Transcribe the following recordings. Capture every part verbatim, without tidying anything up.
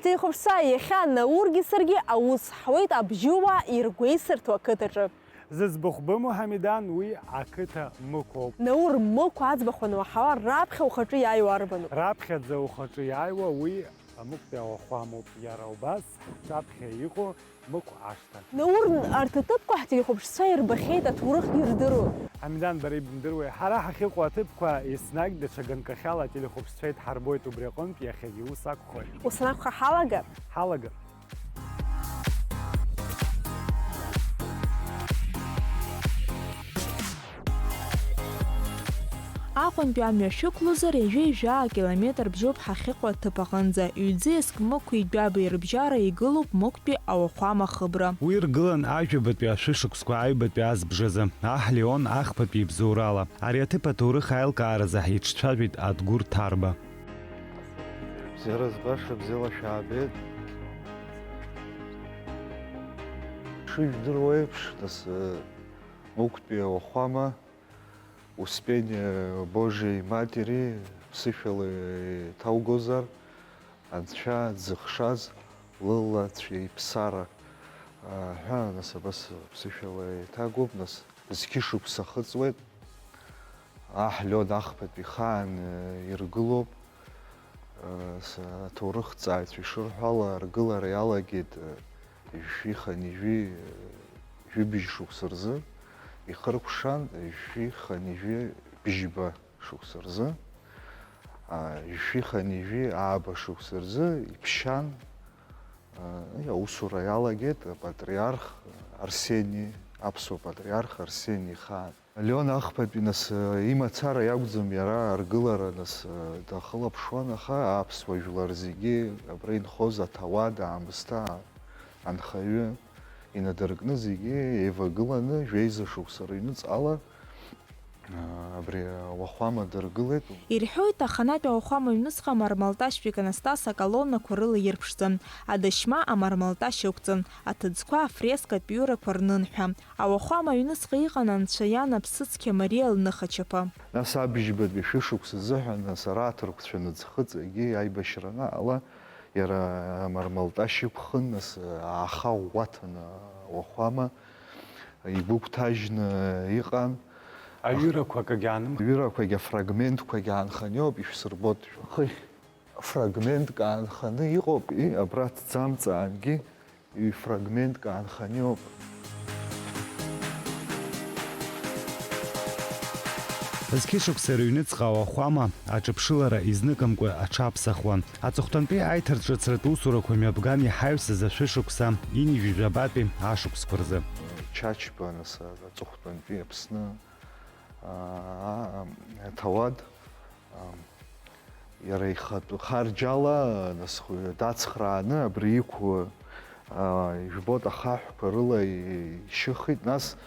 Телехәаԥшцәа, иахьа Наургьы саргьы аус ҳуеит абжьыуаа иргәеисырҭоу ақыҭаҿы. Зыӡбахә бымоу Ҳамидан уи ақыҭа Мықә ауп. Наур, Мықә аӡбахә ануаҳауа, раԥхьа ухаҿы иааиуа арбану? Раԥхьаӡа ухаҿы иааиуа уи Амықәтәи ауахәамоуп, иара убас ҳҿаԥхьа иҟоу Мықә ашҭа. Наур, арҭ аҭыԥқәа ҳтелехәаԥшцәа ирбахьеит, аҭоурыхгьы ирдыруеит. Ҳамидан, бара ибымдыруеи, ҳара ҳахьыҟоу аҭыԥқәа еснагь даҽа ганкахьала ателехәаԥшцәа идҳарбоит, убри аҟынтә иахьагьы ус акәхоит. Ус анакәха, ҳалагап? Ҳалагап. Аҟәантәи амҩа шәықәлозар, ҩажәи жәаа километр бжьоуп ҳахьыҟоу аҭыԥ аҟынӡа. Ҩӡеиск Мықәи Гәабеи рыбжьара игылоуп Мықәтәи ауахәама хыбра. Уи ргылан ажәабатәи ашәышықәсқәа аҩбатәи азбжазы, аҳ Леон ахԥатәи ибзоурала. Ари аҭыԥ аҭоурых аилкааразы ҳиҿцәажәеит Адгәыр Ҭарба. Бзиара збаша, бзиала шәаабеит. Шыжәдыруа еиԥш, нас, Мықәтәи ауахәама, Успение Божией Матери ԥсышәала иҭаугозар, Анцәа дзыхшаз лылацәеиԥсара ҳәа, нас, абас ԥсышәала иҭагоуп, нас, зқьышықәса ахыҵуеит. Аҳ Леон ахԥатәи ихаан иргылоуп. С-, аҭоурыхҭҵааҩцәа ишырҳәо ала, аргылара иалагеит, ҩажәи хынҩажәи, ҩажәи быжь шықәса рзы, ихыркәшан, ҩажәи хынҩажәи быжьба шықәса рзы, а, ҩажәи хынҩажәи ааба шықәса рзы иԥшьан, а, аусура иалагеит апатриарх Арсени, аԥсуа патриарх Арсени ихаан. Леон ахԥатәи, нас, имацара иакәӡам иара аргылара, нас, дахылаԥшуан, аха аԥсуа жәлар зегьы, абра инхоз аҭауад, аамысҭа, анхаҩы инадыркны зегьы еивагыланы, жәеиза шықәса рыҩныҵҟала, абри ауахәама дыргылеит. Ирҳәоит, аханатә ауахәама аҩныҵҟа амармалташьтә иконостас аколоннақәа рыла ирԥшӡан, адашьма амармалташь ықәҵан, аҭыӡқәа афрескатә ҩырақәа рнын ҳәа. Ауахәама аҩныҵҟа иҟан Анцәа иан аԥсыцқьа Мариа лныхачаԥа. Нас абыжьбатәи шәышықәса азыҳәан, нас ара аҭырқәцәа Наӡхыҵ егьи аибашьра анаҟала, иара амармалташь иқәхын, нас ааха ӷәӷәаҭаны ауахәама игәыгәҭажьны иҟан. Аҩырақәа акагьы аанымхеит. Аҩырақәагьы афрагментқәагьы аанханы иоуп, ишәсырбоит шәа. Хыхь фрагментк аанханы иҟоуп, и, абра ҭӡамцаангьы. Ҩ-фрагментк аанханы иоуп. Зқьышықәса рыҩныҵҟа ауахәама аҿыԥшылара изныкымкәа аҽаԥсахуан. Аҵыхәтәантәи аиҭарҿыцратә усурақәа мҩаԥган иҳаҩсыз ашәышықәса ҩынҩажәи жәабатәи ашықәсқәа рзы. Чачба, нас, аҵыхәтәантәи Аԥсны, аа, аҭауад, аа, Иара ихатә харџьала, нас, дацхрааны абри иқәу, аа, ижәбоит, ахаҳәқәа рыла ишьыхит, нас,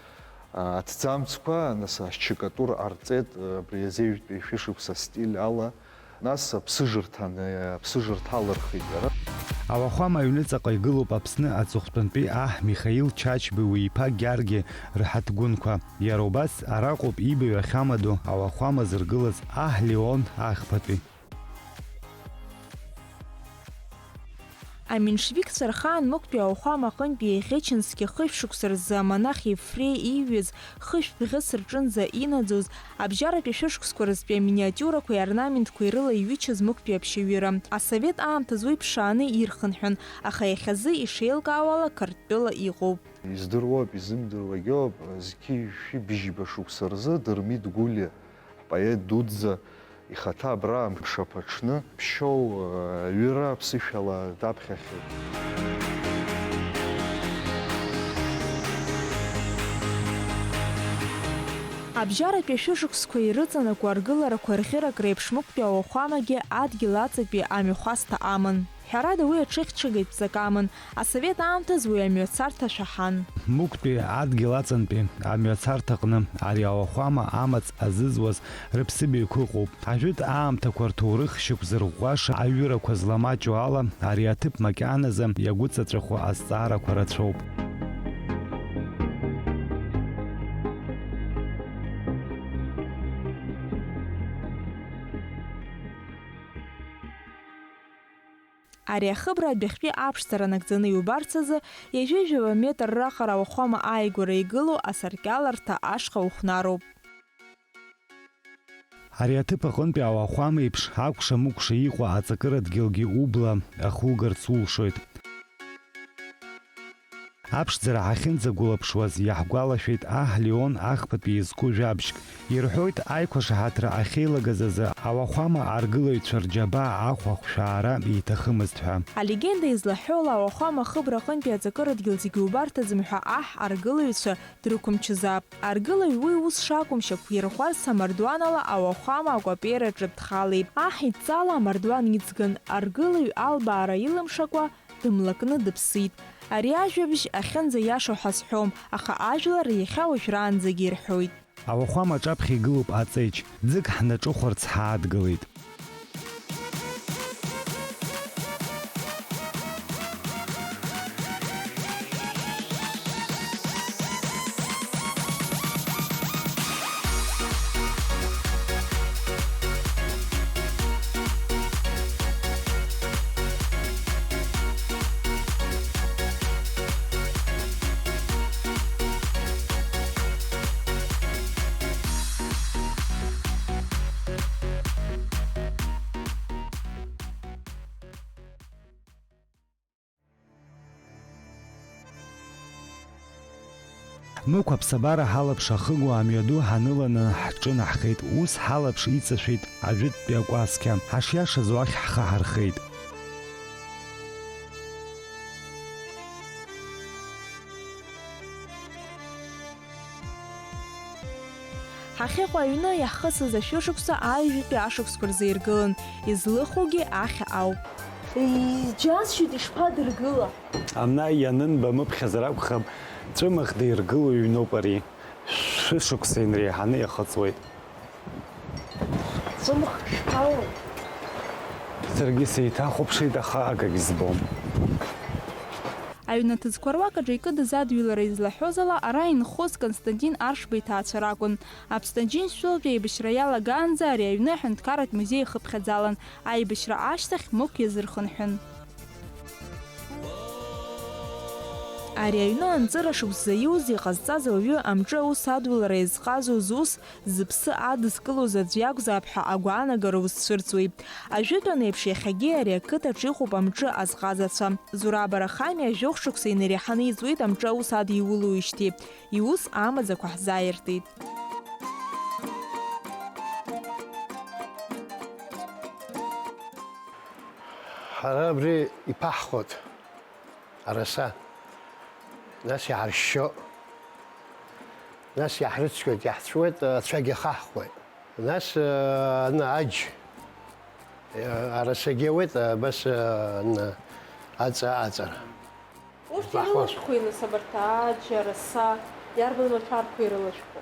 аа, аҭӡамцқәа, нас, ашьчакатур ҟарҵеит, абри азеижәтәи шәышықәса астиль ала, нас аԥсыжырҭан, аԥсыжырҭа алырхит иара. Ауахәама аҩныҵаҟа игылоуп Аԥсны аҵыхәтәантәи аҳ Михаил Чачбеи уи иԥа Гьаргьы рҳаҭгәынқәа. Иара убас араҟоуп ибаҩ ахьамадоу ауахәама зыргылаз аҳ Леон ахԥатәи. Аменшевикцәа рхаан Мықәтәи ауахәама аҟынтәи иаӷьычын зқьы хышә шықәса рзы амонах Ефре ииҩыз хышә бӷьыц рҿынӡа инаӡоз, абжьаратәи шәышықәсқәа рзтәи аминиатиурақәеи аорнаментқәеи рыла иҩычаз Мықәтәи аԥшьаҩыра. Асовет аамҭазы уи ԥшааны ирхынҳәын, аха иахьазы ишеилкаауала Қарҭтәыла иҟоуп. Издыруоуп, изымдыруагьы ыҟоуп, зқьи жәшәи быжьба шықәса рзы Дырмит Гәлиа, ҳпоет дуӡӡа, ихаҭа абра амшаԥ аҽны Ԥшьоу аҩыра ԥсышәала даԥхьахьеит. Абжьаратәи ашәышықәсқәа ирыҵанакуа аргыларақәа рӷьырак реиԥш Мықәтәи ауахәамагьы адгьыл аҵатәи амҩахәасҭа аман. Ҳәарада, уи аҽыхьчагатә ҵак аман, асовет аамҭазы уи амҩацарҭа шәаҳан. Мықәтәи адгьыл аҵантәи амҩацарҭаҟны ари ауахәама амаҵ азызуаз рыԥсыбаҩқәа ыҟоуп. Ажәытә аамҭақәа рҭоурых шьақәзырӷәӷәаша аҩырақәа зламаҷу ала, ари аҭыԥ макьаназы иагәыҵаҵәаху азҵаарақәа рацәоуп. Ари ахыбра адәахьтәи аԥшӡара нагӡаны иубарц азы, ҩажәа метр раҟара ауахәама ааигәара игылоу асаркьаларҭа ашҟа ухәнароуп. Ари аҭыԥ аҟынтәи ауахәама еиԥш акәша-мыкәша иҟоу аҵакыра дгьылгьы убла ахугарц улшоит. Аԥшӡара ҳахьынӡагәылаԥшуаз, иаҳгәалашәеит аҳ Леон ахԥатәи изку жәабжьк. Ирҳәоит, аиқәшаҳаҭра ахьеилагаз азы ауахәама аргылаҩцәа рџьабаа ахә ахәшәаара иҭахымызт ҳәа. Алегенда излаҳәо ала, ауахәама ахыбра аҟынтәи аҵакыра дгьыл зегьы убарҭаӡам ҳәа аҳ аргылаҩцәа дрықәымчызаап. Аргылаҩ уи ус шакәым шьақәирӷәӷәарц амардуанала ауахәама акәапеираҿы дхалеит. Аҳ идҵала амардуан иҵган, аргылаҩ албаара илымшакәа, дымлакны дыԥсит. Ари ажәабжь ахьынӡаиашоу ҳазҳәом, аха ажәлар иахьа уажәраанӡагьы ирҳәоит. Ауахәама аҿаԥхьа игылоуп аҵеџь, ӡык ҳнаҿыхәарц ҳаадгылеит. Мықә аԥсабара ҳалаԥш ахыгоу амҩаду ҳаныланы ҳҿынаҳхеит, ус ҳалаԥш иҵашәеит ажәытәтәи акәасқьа, ҳашиашаз уахь ҳхы ҳархеит. Ҳахьыҟоу аҩны иаҳхысыз ашәышықәса аҩажәатәи ашықәсқәа рзы иргылан, излыхугьы ахьа ауп. Иџьасшьоит, ишԥадыргыла? Ана ианынбамыԥхьазар акәхап, ҵәымӷ диргыло ҩноуп ари. Шәышықәса инреиҳаны иахыҵуеит. Ҵәымӷ шԥалоу? Саргьы сеиҭахәаԥшит, аха агагь збом. Аҩнаҭыӡқәа руак аҿы икыдыз адҩылара излаҳәоз ала, ара инхоз Константин Аршба иҭаацәа ракәын. Аԥсны Аџьынџьтәылатә еибашьра иалагаанӡа ари аҩны аҳәынҭқарратә музеи ихыԥхьаӡалан, аибашьра ашьҭахь Мықә иазырхынҳәын. Ари аҩны анҵыра шықәс ззаиуз, иҟазҵаз ауаҩы амҿы аус адулара иазҟазоз ус, зыԥсы адызкылоз аӡә иакәзаап ҳәа агәаанагара узцәырҵуеит. Ажәытәан еиԥш, иахьагьы ари ақыҭаҿ иҟоуп амҿы азҟазацәа. Зураб Арахами ажәохә шықәса инареиҳаны иҵуеит амҿы аус адиулоижьҭеи. Иус амаӡақәа ҳзааиртит. Ҳара абри иԥаҳхот. Араса. Нас иаҳаршьшьо. Нас иаҳрыцқьоит, иаҳцәуеит, ацәагьа хаҳхуеит. Нас, ы, аны аџь, ы, арасагьы ауеит, абас, ы, аны аҵа аҵара. Урҭ ирылашәхәи, нас, абарҭ аџь, араса, иарбан маҭәарқәа ирылашәхәо?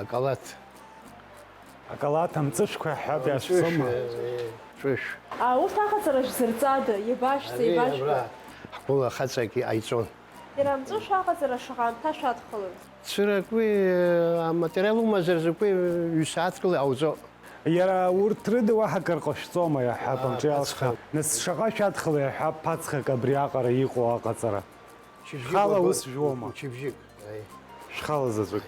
Акалаҭ. Акалаҭ амҵышәқәа ҳҳәап, иашәҵома? Амҵышә, э, ҵәышә. А, урҭ аҟаҵара шәзырҵада? Иабашәҵа, ари иабашәҳәа? Абра ҳгәыла хаҵак иҟаиҵон. Иара амҵышә аҟаҵара шаҟа аамҭа шәадхалоит? Цырак уи, э, аматериал умазар закәи, ҩ-сааҭк ала иҟауҵо. Иара урҭ рыда уаҳа акыр ҟашәҵома, иаҳҳәап, аа, амҿы иалсхьа. Ԥацхак. Нас шаҟа шәадхалеи, иаҳҳәап, ԥацхак абри аҟара иҟоу аҟаҵара? Шьыбжьык. Шәхала уаго-, ус жәуома? Мчыбжьык, аи. Шәхала заҵәык.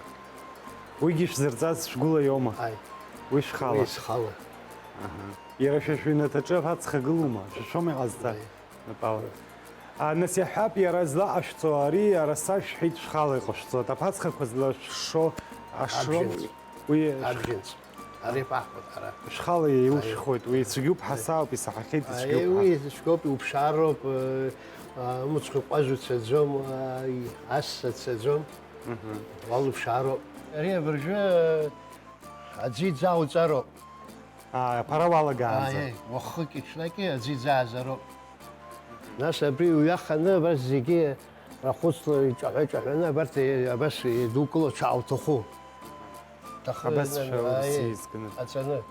Уигьы шәзырҵаз шәгәыла иоума? Аи. Уи шәхала? Уи схала. Аҳа. Иара шәа шәыҩнаҭаҿы аԥацха гылоума? Шәышәома иҟазҵа? Аи. Напала. А, нас иаҳҳәап, иара злаҟашәҵо ари, араса шәҳәеит, шәхала иҟашәҵоит. Аԥацхақәа злашәшо ашроуп. Абжьынҵә. Уи абжьынҵә. Ари аԥаҳкәа ҳара. Шәхала еиушәхоит, уи цәгьоуп, ҳасаауп, исаҳахьеит, ицәгьоуп ҳәа. Уи цәгьоуп, иуԥшаароуп, э, а, умыцхәы ҟәазу цаӡом, а, и-, асса цаӡом. Мгм. Уалуԥшаароуп. Ари абыржәы, э, аӡы иӡаауҵароуп. Аа, аԥара уалагаанӡа. Ааи, уахыки-ҽнаки аӡы иӡааӡароуп. Нас абри уҩаханы абас зегьы рахәыцла иҿаҳәа-ҿаҳәаны абарҭ, абас идукыло ҽаауҭаху. Аҭахы, абас ан-, шәа аи, урыс еизганы. Аҵаны.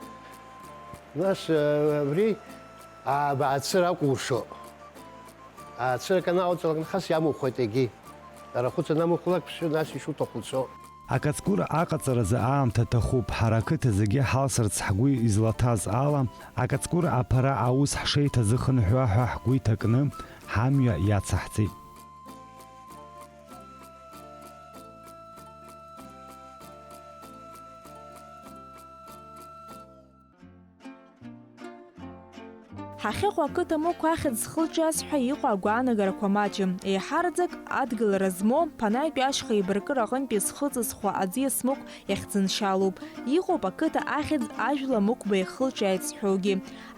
Нас, э, абри ааба ацыра акәушо. Ацыра каналҵалак нахыс иамухуеит егьи. Арахәыц анамухлак, ԥшьы нас ишуҭаху цо. Акацкәыра аҟаҵаразы аамҭа ҭахуп, ҳара ақыҭа зегьы ҳалсырц ҳгәы излаҭаз ала, акацкәыра аԥара аус ҳшеиҭазыхынҳәуа ҳәа ҳгәы иҭакны ҳамҩа иацаҳҵеит. Ҳахьыҟоу ақыҭа Мықә ахьӡ зхылҿиааз ҳәа иҟоу агәаанагарақәа маҷым. Еиҳараӡак адгылара змоу, ԥанаҩтәи ашьха еибаркыра аҟынтәи зхыҵызхуа аӡиас Мықә иахьӡыншьалоуп. Иҟоуп ақыҭа ахьӡ ажәла Мықәба иахылҿиааит зҳәогьы.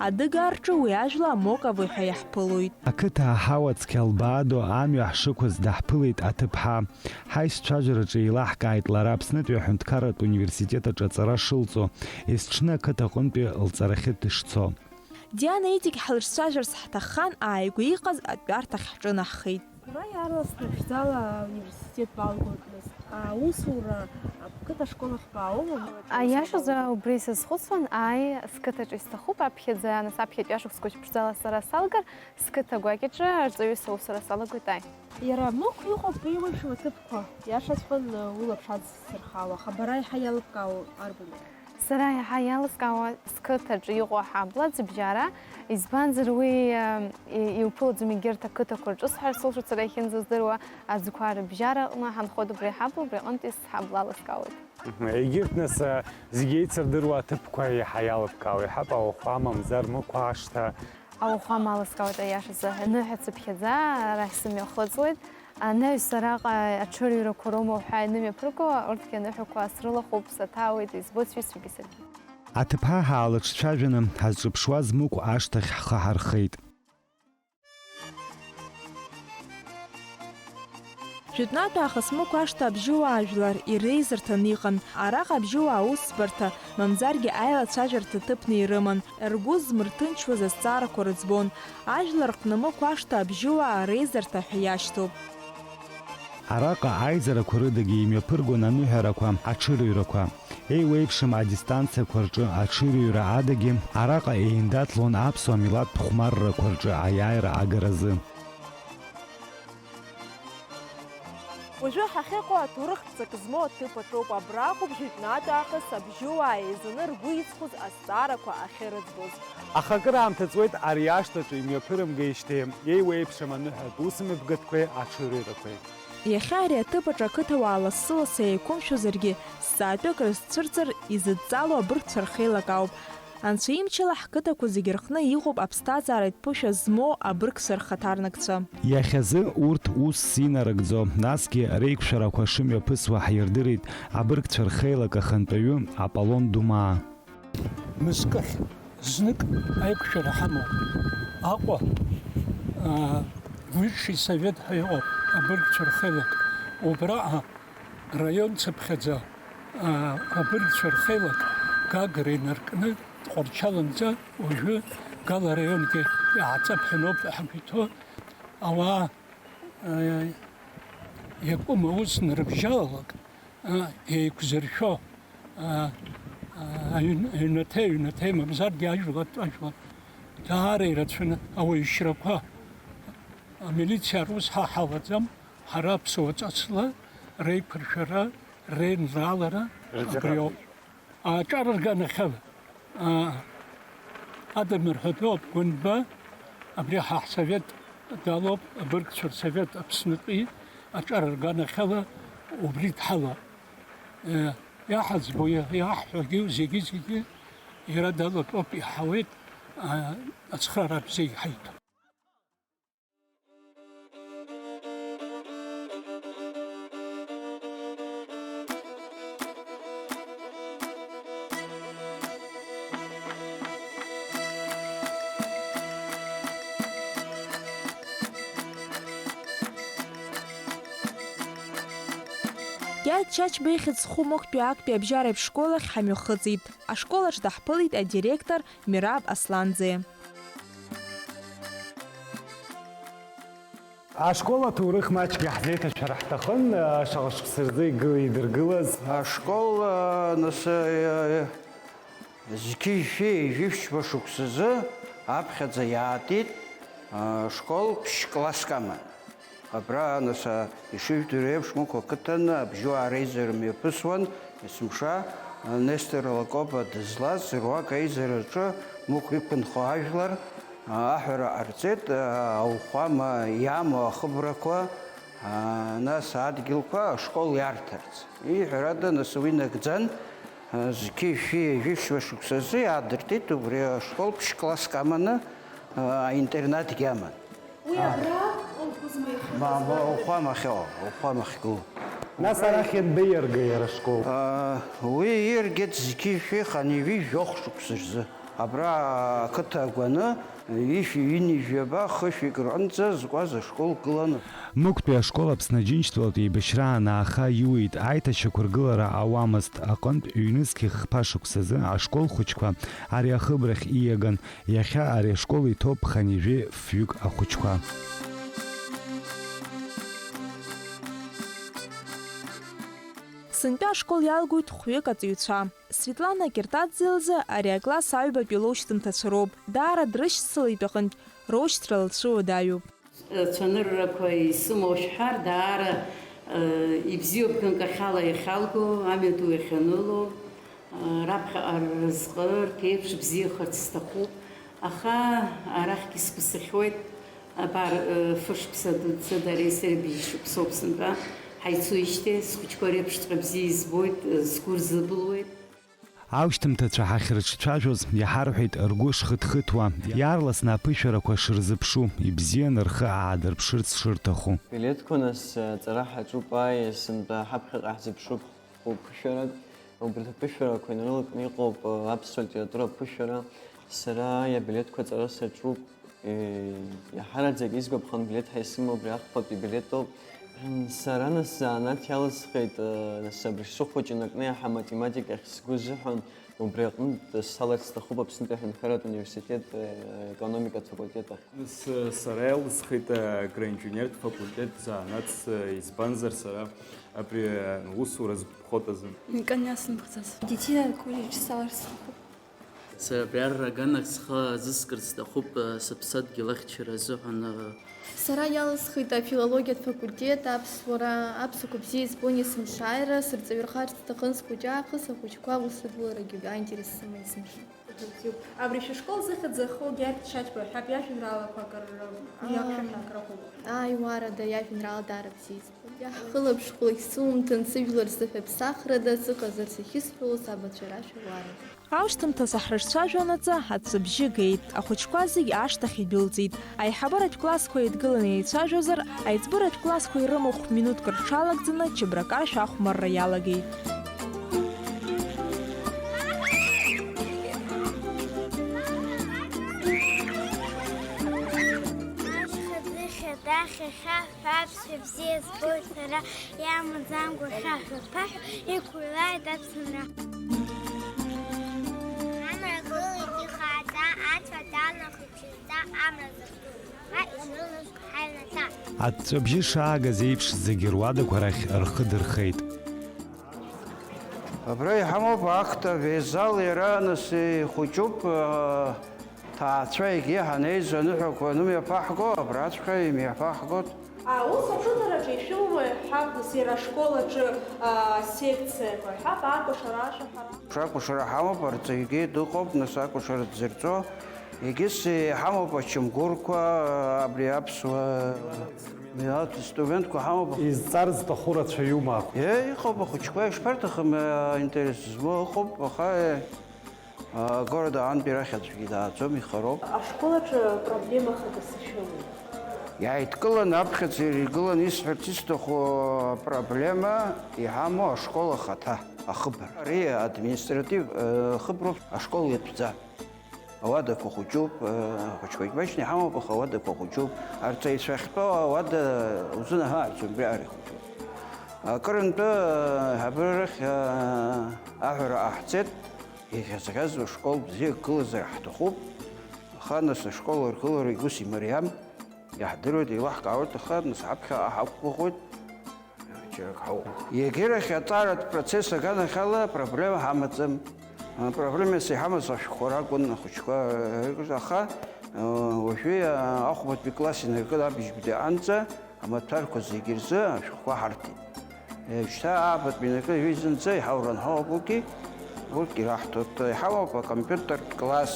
Адыгаа рҿы уи ажәла Амоковы ҳәа иаҳԥылоит. Ақыҭа аҳауа цқьа лбаадо амҩа ҳшықәыз даҳԥылеит аҭыԥҳа. Ҳаицәажәараҿы еилаҳкааит лара Аԥснытәи аҳәынҭқарратә университет аҿы аҵара шылҵо, есҽны ақыҭа аҟынтәи лҵарахьы дышцо. Диана иҵегь ҳлыҿцәажәарц ҳҭаххан, ааигәа иҟаз атәарҭахь ҳҿынаҳхеит. Ара иаарласны ԥшӡала ауниверситет балгоит, нас, аусура ақыҭа ашкол ахь баауама? Аиашазы убри сазхәыцуан, ааи, сқыҭаҿы исҭахуп, аԥхьаӡа, нас аԥхьатәи ашықәсқәа ԥшӡала сара салгар, сқыҭа гәакьаҿы арҵаҩыс аусура салагоит, ааи. Иара Мықә иҟоуп еиуеиԥшым аҭыԥқәа, иашаҵәҟьан, улаԥш адсырхауа, аха бара еиҳа иалыбкаауа арбану? Сара еиҳа иалыскаауа сқыҭаҿы иҟоу аҳабла аӡыбжьара, избанзар уи, э, и-, иуԥылаӡом егьырҭ ақыҭақәа рҿы, сҳәар сылшоит сара иахьынӡаздыруа аӡқәа рыбжьара аҟны ҳанхоит убри аҳабла, убри аҟынтәи сҳабла алыскаауеит. Мгм. Егьырҭ, нас, э, зегьы еицырдыруа аҭыԥқәа еиҳа иалыбкаауа, иҳәап, ауахәама, мамзар Мықә ашҭа. Ауахәама алыскаауеит аиашазы, ныҳәа цыԥхьаӡа арахь сымҩахыҵуеит. Анаҩс араҟа аҽырҩрақәа роума уҳәа инымҩаԥырго, урҭгьы аныҳәақәа срылахәуп, саҭаауеит, избоит сҩызцәагьы саргьы. Аҭыԥҳа ҳаалыҿцәажәаны, ҳазҿыԥшуаз Мықә ашҭахь ҳхы ҳархеит. Жәытәнатә аахыс Мықә ашҭа абжьыуаа жәлар иреизырҭаны иҟан. Араҟа абжьыуаа аусӡбарҭа, мамзаргьы аилацәажәарҭа ҭыԥны ирыман. Ргәы змырҭынчуаз азҵаарақәа рыӡбон. Ажәлар рҟны Мықә ашҭа абжьыуаа реизарҭа ҳәа иашьҭоуп. Араҟа аизарақәа рыдагьы имҩаԥыргон аныҳәарақәа, аҽырыҩрақәа. Еиуеиԥшым адистанциақәа рҿы аҽырыҩра адагьы, араҟа еиндаҭлон аԥсуа милаҭтә хәмаррақәа рҿы аиааира агаразы. Уажәы ҳахьыҟоу аҭоурыхтә ҵак змоу аҭыԥ аҿоуп, абраҟоуп жәытәнатә аахыс абжьыуаа еизаны ргәы иҵхоз азҵаарақәа ахьырыӡбоз. Аха акыраамҭа ҵуеит ари ашҭаҿы имҩаԥырымгеижьҭеи, еиуеиԥшым аныҳәатә усмҩаԥгатәқәеи аҽырыҩрақәеи. Иахьа ари аҭыԥ аҿы ақыҭауаа лассы-лассы еиқәымшәозаргьы, зҵаатәык рызцәырҵыр изыдҵало абыргцәа рхеилак ауп. Анцәа имчала ҳқыҭақәа зегьы рҟны иҟоуп аԥсҭазааратә ԥышәа змоу абыргцәа рхаҭарнакцәа. Иахьазы урҭ усс инарыгӡо, насгьы реиқәшәарақәа шымҩаԥысуа ҳирдырит абыргцәа рхеилак ахантәаҩы Аполлон Думаа. Мызкыхь знык аиқәшәара ҳамоуп. Аҟәа, аа, высший совет ҳәа иҟоуп, абыргцәа рхеилак. Убраҟа раион цыԥхьаӡа, аа, абыргцәа рхеилак Гагра инаркны Тҟәарчаланӡа уажәы Гала араионгьы иааҵаԥхьаноуп ҳәа ҳгәы иҭоу ауаа, аа, иакәым аус нарыбжьалалак, а, еиқәзыршәо, а, а, аҩн-, аҩнаҭа, аҩнаҭа, мамзаргьы ажәлатә, ажәлатә даара ирацәаны ауаҩшьрақәа, амилициа рус ҳа ҳалаӡам, ҳара аԥсуа ҵасла реиқәыршәара, реинраалара абриоуп. Аҿар рганахьала, аа, Адамыр ҳәатәы ауп, Гәынба, абри ҳа ҳсовет далоуп, абыргцәа рсовет Аԥснытәи аҿар рганахьала убри дҳалоуп. Е, иаҳаӡбо, иа-, иаҳҳәогьы зегьы-зегьы иара далатәоуп, иаҳауеит, аа, ацхраара бзиа иҳаиҭо. Гьаргь Чачба ихьӡ зху Мықәтәи актәи абжьаратә школ ахь ҳамҩахыҵит. Ашкол аҿы даҳԥылеит адиректор Мираб Асланӡе. Ашкол аҭоурых маҷк иаҳзеиҭашәар ҳҭахын, шаҟа шықәса рзы игы-, идыргылаз. Ашкол, нас, зқьи жәшәи жәиԥшьба шықәсазы аԥхьаӡа иаатит, ашкол ԥшь-класск аман. Абра, нас, а, ишыжәдыруа еиԥш, Мықә ақыҭан абжьуаа реизара мҩаԥысуан, есымша, а, Нестор Лакоба дызлаз руак аизараҿы Мықә иқәынхо ажәлар, а, аҳәара ҟарҵеит, а, ауахәама иамоу ахыбрақәа, а, нас адгьылқәа ашкол иарҭарц. Иҳәарада, нас уи нагӡан, а, зқьи жәшәи ҩажәи ԥшьба шықәсазы иаадыртит, убри ашкол ԥшь-класск аманы, а, аинтернатгьы аман. Уи абра ыҟоузма иахьа? Мама, дызбар? Уахәамахь, о, уахәамахь гылоуп. Нас арахь ианбеиарга иара ашкол? А, уи ииаргеит зқьи жәшәи хынҩажәи жәохә шықәса рзы. Абра ақыҭа агәаны ҩышәи ҩынҩажәи жәаба хышәҩык рҟынӡа зкуаз ашкол гылан. Мықәтәи ашкол Аԥсны Аџьынџьтәылатә еибашьра анааха иуит, аиҭашьақәыргылара ауамызт аҟынтә ҩнызқь хԥа шықәсазы ашкол хәыҷқәа ари ахыбрахь ииаган. Иахьа ари ашкол иҭоуп хынҩажәи фҩык ахәыҷқәа. Сынтәа ашкол иалгоит хәҩык аҵаҩцәа. Светлана Киртаӡе лзы ари акласс аҩбатәи лоушьҭымҭацәа роуп. Даара дрышьцылеит аҟынтә, роушьҭра лцәыуадаҩуп. Цәаныррақәа исымоу шәҳәар, даара, э, ибзиоуп ганкахьала иахьалго, амҩаду иахьаныло, э, раԥхьаҟа рразҟы рԥеиԥш бзиахарц сҭахуп. Аха арахьгьы сгәы сыхьуеит, абар, э, фышықәса дуӡӡа дареи сареи быжь шықәсоуп сынтәа ҳаицуижьҭеи, схәыҷқәа реиԥшҵәҟьа бзиа избоит, э, сгәы рзыбылуеит. Аушьҭымҭацәа ҳахьрыҿцәажәоз иҳарҳәеит ргәы шхыҭхыҭуа, иаарласны аԥышәарақәа шырзыԥшу, ибзианы рхы аадырԥшырц шырҭаху. Билеҭқәа нас аҵара ҳаҿуп, ааи, сынтәа ҳаԥхьаҟа ҳзыԥшуп хәыԥышәарак. Убарҭ аԥышәарақәа инарылакны иҟоуп аԥсуа литература аԥышәара. Сара абилеҭқәа аҵара саҿуп. Иаҳараӡак исгәаԥхан, билеҭ ҳәа исымоу абри ахԥатәи билеҭ ауп. Сара нас занааҭ иалысхит, нас абри сыхәыҷын акны иаҳа аматематика ахь сгәы азыҳәан, убри аҟнытә саларц сҭахуп Аԥснытәи аҳәынҭқарратә университет, э, економикатә факультет ахь. Нас, э, сара иалысхит, э, агроинженертә факультет занааҭс, э, избанзар сара абри, э, усура згәаԥхоит азы. Никан иасымхӡаз. Дитина коллеџь саларц сҭахуп. Сара абри арра аганахь схы азыскырц сҭахуп, сыԥсадгьыл ахьчара азыҳәан. Сара иалысхит афилологиатә факультет, аԥсуара, аԥсуақәа бзиа избон есымшааира, сырҵаҩрхарц сҭахын схәыҷы аахыс, ахәыҷқәа аусадуларагьы аинтерес сыман есымша. Абри шәышкол зыхьӡ ахоу Гьаргь Чачба ҳәа иажәеинраалақәа акыр, аа, иақәшәахьан акыр ахәылбыхьан. Ааи, уаарада, иажәеинраала даара бзиа избон. Иаҳхылаԥшхәлак сумҭан, сыжәлар рзы ҳәа ԥсахрада сыҟазар сахьысҳәалоз абацәа рашәа уаарада. Аушьҭымҭа саҳрыҿцәажәанаҵы аҵәҵәабжьы геит, ахәыҷқәа зегь ашҭахь идәылҵит. Аиҳабыратә классқәа еидгыланы еицәажәозар, аиҵбыратә классқәа ирымахә минуҭк рҽалагӡаны чабракашәа ахәмарра иалагеит. Ашьха ӡыхь адахь иахьа ҳәа аԥсшәа бзиа збоит сара, иамаӡамкәа хьаҳәа-ԥаҳәа иқәлааит Аԥсынра. Амра гылеит ихааӡа, ацәа далахеит шьыжьӡа, амра зыхту, ҳәа инрылаԥш ҳаҩнаҭа. Аҵәҵәабжьы шаагаз еиԥш, зегьы руадақәа рахь рхы дырхеит. Абра иҳамоуп ахҭа, везал иара нас ихәыҷуп, аа, ҭаацәа егьи ҳанеизо аныҳәақәа анымҩаԥаҳго, абраҵәҟьа имҩаԥаҳгоит. Аус аҿыҵараҿы ишәымоума ҳәа, нас иара ашкол аҿы, аа, секциақәа ҳәа, акәашара ашәаҳәара. Акәашара ҳамоуп, арҵаҩгьы дыҟоуп, нас акәашара дзырҵо. Егьыс иҳамоуп ачамгәырқәа, абри аԥсуа милаҭ инструментқәа ҳамоуп. Изҵар зҭаху рацәаҩума? Е, иҟоуп ахәыҷқәа, ишԥарҭахым, аинтерес змоу ыҟоуп, аха, е, агорода аантәи рахь аӡәгьы дааӡом, ихароуп. Ашкол аҿы проблема хада сышәымоуп. Иааидкыланы аԥхьаӡа иргыланы исҳәарц исҭаху апроблема иҳамоу ашкол ахаҭа, ахыбра. Ари административ, э, хыброуп, ашкол иатәӡам. Ауадақәа хәыҷуп, э, ахәыҷқәагь башьны иҳамоуп, аха ауадақәа хәыҷуп. Арҵаҩцәа ахьтәоу ауада узынаҳәааит, убриаҟара ихәыҷуп. Акырынтәы, э, ҳабра рахь, э, аҳәара ҟаҳҵеит, иӷьазӷьазуа школ бзиак гылазар ҳҭахуп, аха нас ашкол аргылара ус имариам, иаҳдыруеит, еилаҳкаауеит, аха нас ҳаԥхьаҟа ҳақәгәыӷуеит. Егьирахь аҵаратә процесс аганахьала проблема ҳамаӡам. Проблемас иҳамаз ашәҟәқәа ракәын, ахәыҷқәа ракәын, аха уажәы ахәбатәи класс инаркын абыжьбатәи аҟанӡа Амаҭәарқәа зегьы рзы ашәҟәқәа ҳарҭеит. Шьҭа аабатәи инаркны ҩызынӡа иҳаур анҳауа, урҭгьы, урҭгьы раҳҭоит. Иҳауп акомпиутертә класс.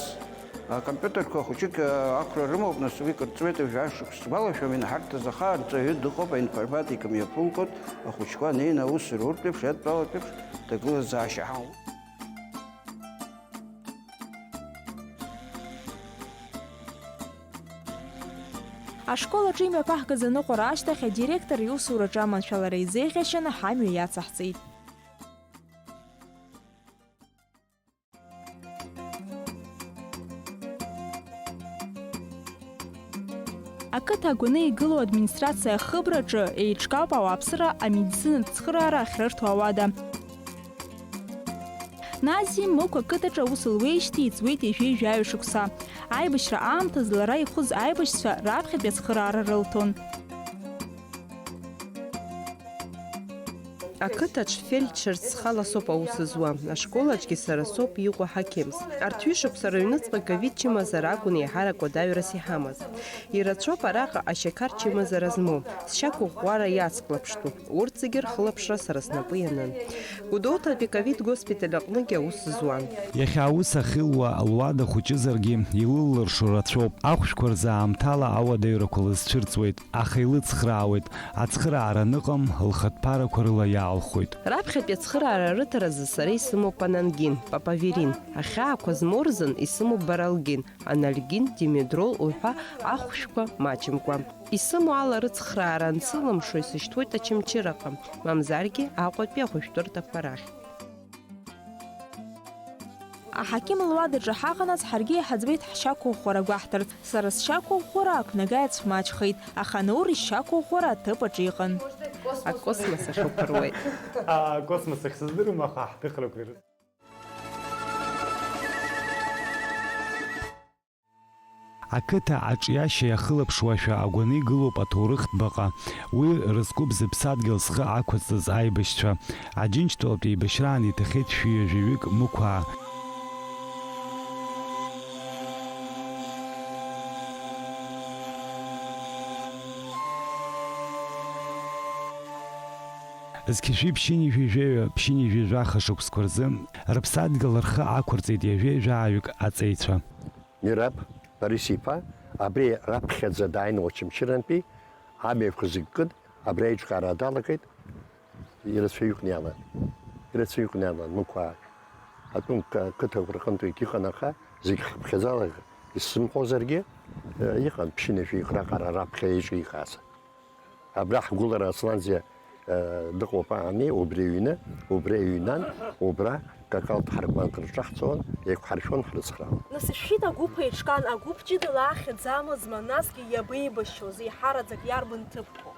Акомпиутерқәа хәыҷык ақәра рымоуп, нас уи кыр ҵуеит, жәа шықәса сгәалашәом, инҳарҭаз аха арҵаҩы дыҟоуп, аинформатика мҩаԥылгоит, ахәыҷқәа неины аус руртә еиԥш, иадтәалатә еиԥш, ҭагылазаашьа ҳамоуп. Ашкол аҿы имҩаԥаҳгаз аныҟәара ашьҭахь, адиректор иусураҿы аманшәалара изеиӷьашьаны ҳамҩа иацаҳҵеит. Ақыҭа агәаны игылоу администрациа ахыбраҿы еиҿкаауп ауааԥсыра амедицинатә цхыраара ахьрырҭо ауада. Нази Мықә ақыҭаҿы аус луеижьҭеи иҵуеит ҩажәи жәаҩа шықәса. Аибашьра аамҭазы лара ихәыз аибашьцәа раԥхьатәи ацхыраара рылҭон. Ақыҭаҿ фельдшерс схала соуп аус зуа, ашколаҿгьы сара соуп иҟоу аҳақьымс. Арҭ ҩышықәса рыҩныҵҟа ковид чымазара акәын еиҳарак уадаҩрас иҳамаз. Ирацәоуп араҟа ашьақар чымазара змоу, сшьақәыӷәӷәара иацклаԥштәу, урҭ зегьы рхылаԥшра сара снапы ианын. Гәдоуҭатәи ковид госпиталь аҟныгьы аус зуан. Иахьа аус ахьылуа луада хәыҷызаргьы, илыллыршо рацәоуп. Ахәшәқәа рзы аамҭала ауадаҩрақәа лызцәырҵуеит. Аха илыцхраауеит, ацхыраара аныҟам, лхатә ԥарақәа рыла иаалхәоит. Раԥхьатәи ацхыраара рыҭаразы сара исымоуп панангин, папаверин, ахьаақәа змоу рзын исымоуп баралгин, анальгин, димедрол уҳәа ахәшәқәа маҷымкәа. Исымоу ала рыцхраара ансылымшо исышьҭуеит Очамчыраҟа, мамзаргьы Аҟәатәи ахәышәтәырҭақәа рахь. Аҳақьым луадаҿы ҳаҟанаҵ, ҳаргьы иҳаӡбеит ҳшьақәыӷәӷәара гәаҳҭарц. Сара сшьақәыӷәӷәара ақәнага иацәмаҷхеит, аха Наур ишьақәыӷәӷәара аҭыԥ аҿы иҟан. Акосмос ахь уԥыруеит. Акосмос ахь сыздыруам, аха ҳҭыхрақәа ирыцу. Ақыҭа аҿиашьа иахылаԥшуашәа агәаны игылоуп аҭоурыхтә баҟа. Уи рызкуп зыԥсадгьыл зхы ақәызҵаз аибашьцәа. Аџьынџьтәылатә еибашьраан иҭахеит шәи ҩажәаҩык Мықәаа. Зқьи жәшәи ԥшьынҩажәи жәаҩа, ԥшьынҩажәи жәаха шықәсқәа рзы рыԥсадгьыл рхы ақәырҵеит ҩажәеи жәааҩык аҵеицәа. Мираб Борис-иԥа абри раԥхьаӡа дааины Очамчырантәи амҩақәа зыккыд, абри аиҿкаара далагеит, ирацәаҩык иалан. Ирацәаҩык иалан, Мықәаа. Атәым қ-, қыҭақәа рҟынтәигьы иҟан, аха зегь хыԥхьаӡала исзымҳәозаргьы, э, иҟан ԥшьынҩажәаҩык раҟара раԥхьа еиҿикааз. Абра ҳгәылара Асланзиа, э, дыҟоуп, ани, убри аҩны, убри аҩнан, убра какал дҳаркуан, крыҿаҳҵон, еиқәҳаршәон, ҳрыцхраауан. Нас ишәит агәыԥ еиҿкаан, агәыԥ ҷыдала ахьӡ амазма, насгьы иабеибашьуаз, еиҳараӡак иарбан ҭыԥқәоу?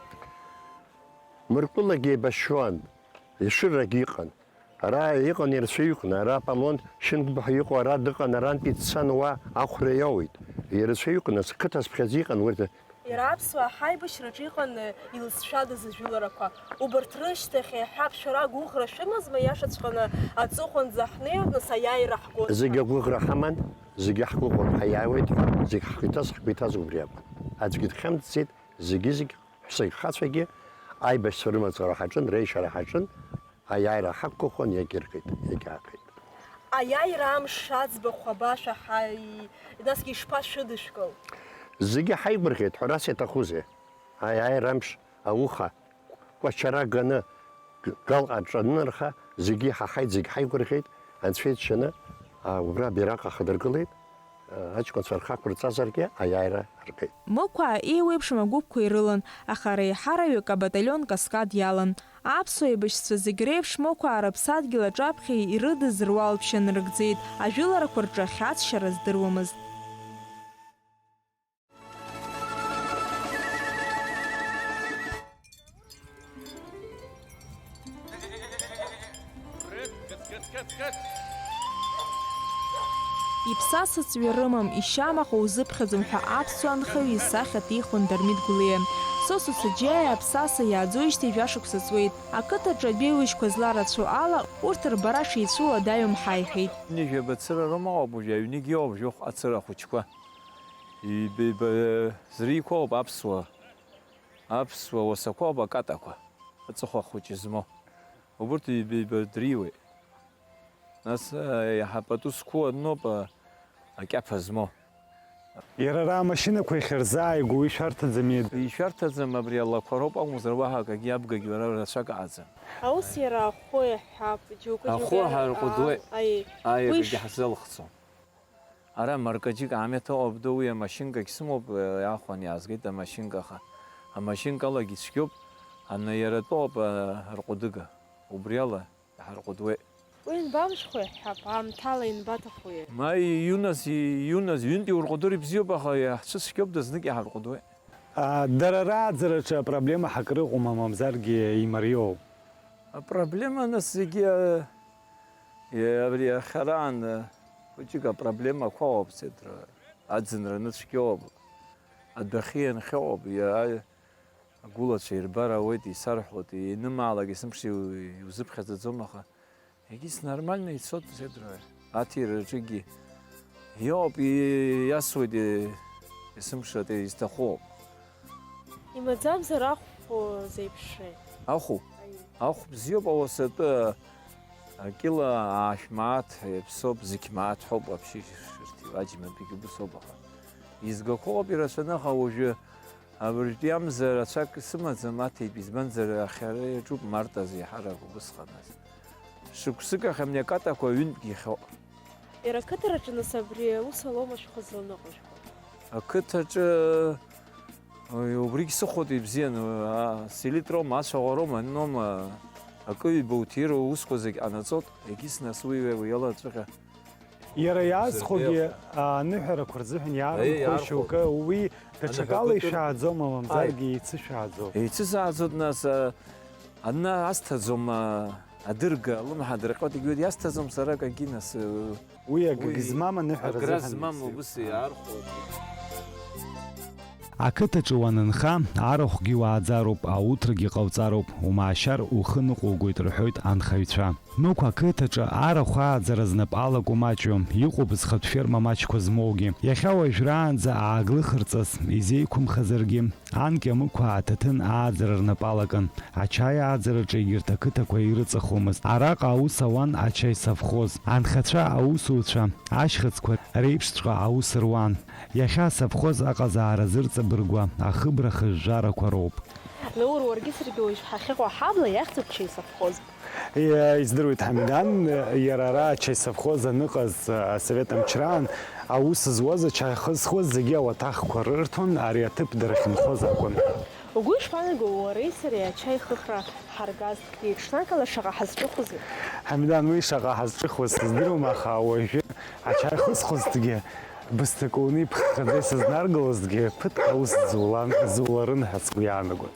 Мыркәылагьы еибашьуан, Ешырагьы иҟан. Ара иҟан ирацәаҩыкны, ара Аполлон Шьынқәба ҳәа иҟоу ара дыҟан, арантәи дцан уа ахәра иоуит. Ирацәаҩыкны, қыҭа зԥхьаӡа иҟан урҭ. Иара аԥсуаа ҳаибашьраҿы иҟан илызшәадаз ажәыларақәа. Убарҭ рышьҭахь еиҳа аԥшәара агәыӷра шәымазма, иашаҵәҟьаны аҵыхәанӡа ҳнеиуеит, нас аиааира ҳгон. Зегь агәыӷра ҳаман, зегьы ҳгәыӷуан, ҳаиааиуеит ҳәа, зегь ҳхы иҭаз, ҳгәы иҭаз убри акәын. Аӡәгьы дхьамҵӡеит, зегьы-зегь Ҳәсеи хацәагьы аибашьцәа рымаҵ ара ҳаҿын, реишьара ҳаҿын, аиааира ҳақәгәыӷуан, иагьыргеит, иагьаахеит. Аиааира амш аӡбахә абашәаҳаи, насгьы ишԥашәыдышәкыл? Зегьы ҳаигәырӷьеит, ҳәарас иаҭахузеи? Аиааира амш ауха, кәачара ганы, г-, гал аҿанынарха, зегьы иҳаҳаит, зегь ҳаигәырӷьеит, Анцәа иџьшьаны, а, убра абираҟ ахадыргылеит. Аҷкәынцәа рхы ақәырҵазаргьы, аиааира ргеит. Мықәаа еиуеиԥшым агәыԥқәа ирылан, аха реиҳараҩык абаталион Каскад иалан. Аԥсуа еибашьцәа зегь реиԥш Мықәаа рыԥсадгьыл аҿаԥхьа ирыдыз руалԥшьа нарыгӡеит, ажәыларақәа рҿы ахьаҵшьара здыруамызт. Иԥсаса ҵҩа рымам, ишьамаҟа узыԥхьаӡом ҳәа аԥсуа анхаҩы исахьа ҭихуан Дырмит Гәлиа. Сосо Саџьиаиа аԥсаса иааӡоижьҭеи жәашықәса ҵуеит. Ақыҭаҿы абеиужьқәа зларацәоу ала, урҭ рбара шеицәоу уадаҩым ҳаиҳәеит. Ҩажәа бацыра рымоуп уажәы, аҩнгьы иоуп жәохә ацыра ахәыҷқәа. Иб-, иб-, зриқәоуп аԥсуа. Аԥсуа уасақәоуп акатақәа, аҵыхәа хәыҷы змоу. Убырҭ ҩба-ҩба дриуеит. Нас, а, иаҳа пату зқәу аноуп, а, акьаԥа змоу. Иара ара амашьынақәа иахьырзааигәоу ишәарҭаӡами? Ишәарҭаӡам, абри алақәа роуп акәымзар, уаҳа акгьы абгагь уара рацәак ааӡам. Аус иара ахәы иаҳҳәап, џьоукы, џьоукы. Ахәы ҳарҟәыдуеит. Аи, аи, уи акгьы ш- ҳзалхцом. Ара маркаџьык аамеҭа ыҟоуп, ду, уи амашьынкагь сымоуп, иаахәаны иаазгеит амашьынка, аха амашьынкалагьы цәгьоуп, аны иара тәоуп, а, арҟәыдыга, убриала иҳарҟәыдуеит. Уи анбамшхәеи ҳҳәап, аамҭала ианбаҭахуи? Ма иунас, иунас, ҩынтә иурҟәыдыр ибзиоуп, аха иаҳцәыцәгьоуп, дазнык иҳарҟәыдуеит. А, дара рааӡараҿы апроблема ҳакрыҟоума, мамзаргьы имариоу? Апроблема, нас, зегьы, а, е-, абри иахьараан, а, хәыҷык апроблемақәа ыҟоуп, сеидра. Аӡынра ныцәгьоуп, адәахьы ианхьоуп, иа-, агәылацәа ирбар ауеит, исарҳәоит, ианымаалак есымша иу-, иузыԥхьаӡаӡом, аха егьыс нормально ицоит, сеидра. Аҭира аҿыгьы иоуп, и-, иасуеит, и-, есымша изҭаху. Имаӡамзар ахәԥо зеиԥшрахеи? Ахәы? Аиеи. Ахә бзиоуп, ауаса атәы, акила аашә мааҭ иаԥсоуп, зқь мааҭ ҳәоуп, вообще, шырҭиуа аџьматәигьы убыс ауп, аха изгақәоуп ирацәаны, аха уажәы абыржәтәи амза рацәак сымаӡам, аҭеитә, избанзар, ахьара иаҿуп, март азы иаҳарак убысҟан азы. Шықәсык ахь амни акатақәа ҩынтәгьы ихьоуп. Иара ақыҭараҿы, нас, абри аус алоума шәхы зланыҟәыжәго? Ақыҭаҿы, ой, убригь сыхәоит ибзиан, а, селитроума, ацәаӷәароума, аниноума, акы-ҩба уҭира уусқәа зегь ҟанаҵоит, егьыс, нас, уи, уи ала аҵәыҟьа. Иара иаазхәогьы, а, аныҳәарақәа рзыҳәан иаарынхоит шьоукы, уи даҽакала ишәааӡома, мамзаргьы еицышәааӡоу? Еицысааӡоит, нас, а, Ана асҭаӡом, а, адырга, алымҳа дырҟьоит, егьиуеит, иасҭаӡом сара акагьы, нас, э, уи акгьы змам аныҳәара азыҳәан змам убыс иаархәоит. Ақыҭаҿы уанынха, арахәгьы уааӡароуп, ауҭрагьы ҟауҵароуп, умаашьар ухы ныҟәугоит, рҳәоит анхаҩцәа. Мықә ақыҭаҿы арахә ааӡара знапы алаку маҷҩым, иҟоуп зхатә ферма маҷқәа змоугьы. Иахьа уажәраанӡа ааглыхырҵас изеиқәымхазаргьы, анкьа мықәаа аҭаҭын ааӡара рнапы алакын. Ачаи ааӡараҿы егьырҭ ақыҭақәа ирыҵахомызт. Араҟа аус ауан ачаи совхоз. Анхацәа, аусуцәа, ашьхыцқәа реиԥшҵәҟьа аус руан. Иахьа асовхоз аҟазаара зырҵабыргуа ахыбра хыжәжәарақәа роуп. Заур, уаргьы саргьы уажә ҳахьыҟоу аҳабла иахьӡуп ачаи совхоз. Иа-, издыруеит, Ҳамидан, иара ара ачаи совхоз аныҟаз, асовет амчраан аус зуаз, ачаи хызхуаз зегьы ауаҭахқәа рырҭон, ари аҭыԥ дара ахьынхоз акәын. Угәы ишԥаанаго, уареи сареи ачаи хыхра ҳаргазҭгьы, ҽнакала шаҟа ҳазҿыхозеи? Ҳамидан, уи шаҟа ҳазҿыхуаз сыздыруам, аха уажәы ачаи хызхуазҭгьы бысҭак уны иԥххаӡа исызнаргылозҭгьы, ԥыҭк аус зулан, зуларын ҳәа сгәы иаанагон.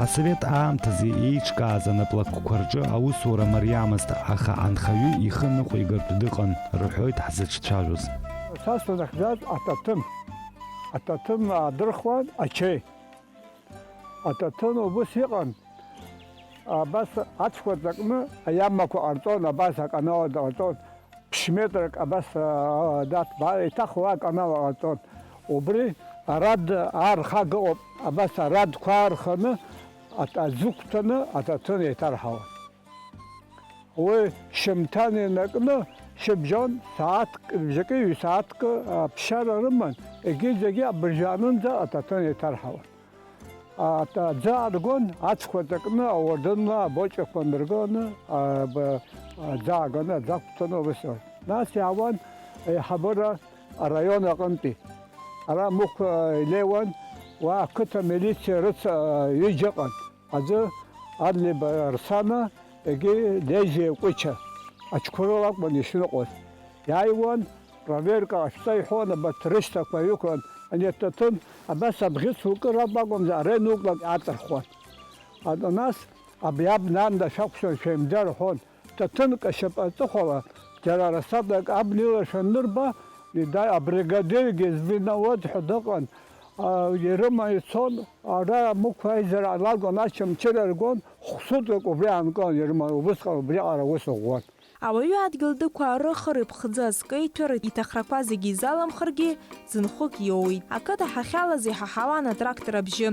Асовет аамҭазы еиҿкааз анаплакқәа рҿы аусура мариамызт, аха анхаҩы ихы ныҟәигартә дыҟан, рҳәоит ҳзыҿцәажәоз. Са санахьӡаз аҭаҭын, аҭаҭын аадырхуан ачаи. Аҭаҭын убыс иҟан, абас ацәқәа ҵакны аиамақәа ҟарҵон, абас аканала ҟарҵон. Ԥшь-метрак абас, аа, даҭбаа, еиҭах уа аканал ҟарҵон. Убри арад аархага ыҟоуп, абас арадқәа аарханы, ат-, аӡы ықәҭәаны аҭаҭын еиҭарҳауан. Уи шьымҭан инаркны, шьыбжьон, сааҭк, бжаки ҩ-сааҭк, а, ԥсшьара рыман, егьи зегьы абыржәы аанынӡа аҭаҭын еиҭарҳауан. Аҭ-, аӡы ааргон, ацәқәа ҵакны, ауардынла абоҷақәа ныргоны, а, б-, аӡы ааганы, аӡы ақәҵаны, убыс иҟан. Нас иаауан аиҳабыра араион аҟынтәи. Ара Мықә, а, илеиуан, уа ақыҭа милициа рыц-, а, ҩыџьа ыҟан. Аӡы Адлеиба Арсана, егьи Лезиа Кәыча. Ачқәыргыл акәын ишныҟәоз. Иааиуан, проверка ҟашәҵа иҳәон, абарҭ рышьҭақәа ҩықәлан, ани аҭаҭын, абас абӷьыц укыр ауп акәымзар, ара иануклак аҵырхуан. Ат-, нас, абри абна анда шәақәшәан шәеимда рҳәон. Ҭаҭынк ашьапы аҵыхәала, џьара расадак абна илашәан анырба, ида-, абригадиргьы звеновод ҳәа дыҟан, а, ирыман ицон, ара Мықә аизара лакәын, Очамчыра ргон, Хә-суткак убри аанкылан ирыман, убысҟан убриаҟара аус ӷәӷәан. Ауаҩы адгьыл дықәаарыхыр, иԥхӡы азкеиҭәар, иҭахрақәа зегьы изаламхаргьы, зынхәык иоуеит. Ақыҭа ҳахьалаз иҳаҳауан атрактор абжьы.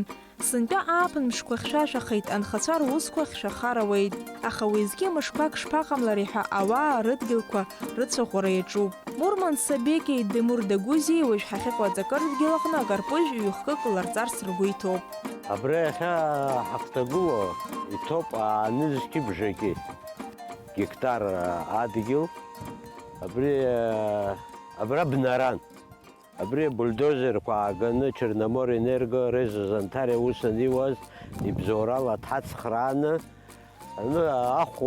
Сынтәа ааԥын мшқәа хьшәашәахеит, анхацәа русқәа хьшәахар ауеит. Аха уеизгьы мышқәак шԥаҟамлари ҳәа ауаа рыдгьылқәа рыцәаӷәара иаҿуп. Мурман Сабекеи Демур Дагәызиеи уажә ҳахьыҟоу аҵакырдгьыл аҟны акарпыжә ҩ-хкык ларҵарц ргәы иҭоуп. Абра иахьа ҳахҭагылоу иҭоуп аанызқьи бжаки гектар адгьыл. Абри, абра бнаран. Абри абульдозерқәа ааганы Черноморенерго Резо Зантариа аус аниуаз ибзоурала дҳацхрааны, аны ахә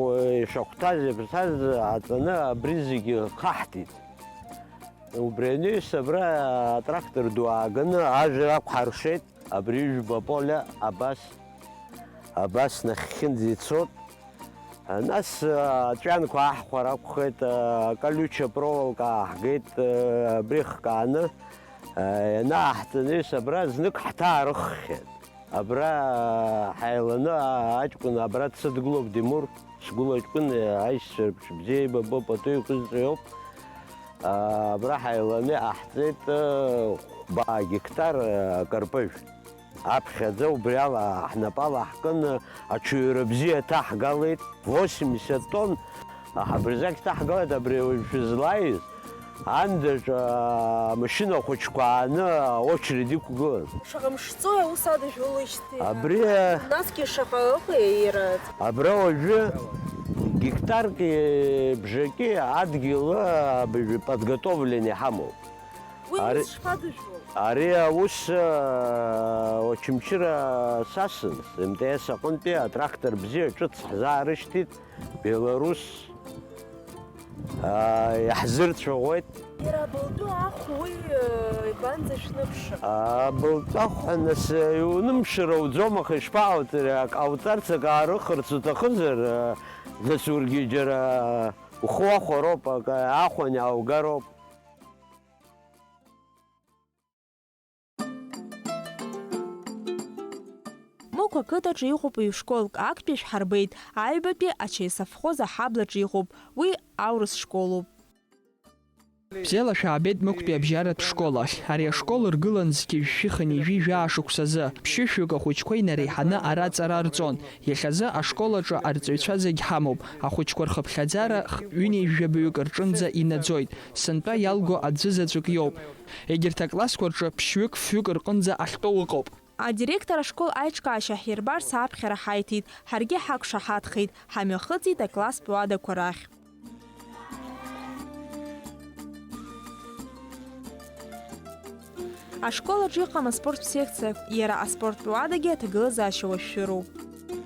ишахәҭаз, иаԥсаз аҵаны абри зегьы хаҳтит. Убри анаҩс абра атрактор ду ааганы ажәра ақәҳаршеит, абри ҩба полиа абас, абас нахьхьынӡа ицот. Нас, а, аҵәҩанқәа аҳхәар акәхеит, а, колючая проволока ааҳгеит, а, абри хкааны, а, ианааҳҵаны, ес абра знык ҳҭаарыххьеит. Абра, а, ҳаиланы, а, аҷкәын абра дсыдгылоуп, Димур, сгәыла аҷкәын, а, аишьцәа рыбжьы бзиа еибабо, пату еиқәызҵо иоуп. А, абра ҳаиланы иҟаҳҵеит, а, хәба гектар, а, карпыжә. Аԥхьаӡа убри ала ҳнапала ҳкын, аҽаҩра бзиа ҭаҳгалеит, восемьдесят тонн аҳабырзақь ҭаҳгалеит абри уажә шәызлааиз, андаҿ амашьына хәыҷқәа ааны аочеред иқәгылан. Шаҟа мшҵои аус адыжәулеижьҭеи? Абри, насгьы шаҟа ыҟои иара? Абра уажәы гектарки бжаки адгьыл абыжә подготовленный ҳамоуп. Уи ари, ус шԥадыжәлоу? Ари аус, а, Очамчыра сасын, МТС аҟынтәи атрактор бзиа ҿыц ҳзаарышьҭит, Беларус, а, иаҳзырцәаӷәеит. Иара абылтәы ахә уи, а, ибанӡа шәныԥшыр? Абылтәы ахә, нас, иунымԥшыр ауӡом, аха ишԥаҟауҵари, ак ҟауҵарц, ак аарыхырц уҭахызар, а, нас ургьы џьара ухы уахәароуп, ак аахәан иааугароуп. Мықә ақыҭаҿы иҟоуп ҩ-школк, актәи шәҳарбеит, аҩбатәи ачаи совхоз аҳаблаҿы иҟоуп, уи аурыс школуп. Бзиала шәаабеит Мықәтәи абжьаратә школ ахь. Ари ашкол ргылан зқьи жәшәи хынҩажәи жәаа шықәсазы. Ԥшьышәҩык ахәыҷқәа инареиҳаны ара аҵара рҵон. Иахьазы ашкол аҿы арҵаҩцәа зегь ҳамоуп. Ахәыҷқәа рхыԥхьаӡара х-, ҩынҩажәабаҩык рҿынӡа инаӡоит. Сынтәа иалго аӡәы заҵәык иоуп. Егьырҭ аклассқәа рҿы ԥшьҩык-фҩык рҟынӡа ахьтәоу ыҟоуп. Адиректор ашкол аиҿкаашьа ҳирбарц аԥхьара ҳаиҭеит, ҳаргьы ҳақәшаҳаҭхеит, ҳамҩахыҵит акласстә уадақәа рахь. Ашкол аҿы иҟам аспорттә секциа, иара аспорттә уадагьы аҭагылазаашьа уашәшәыроуп.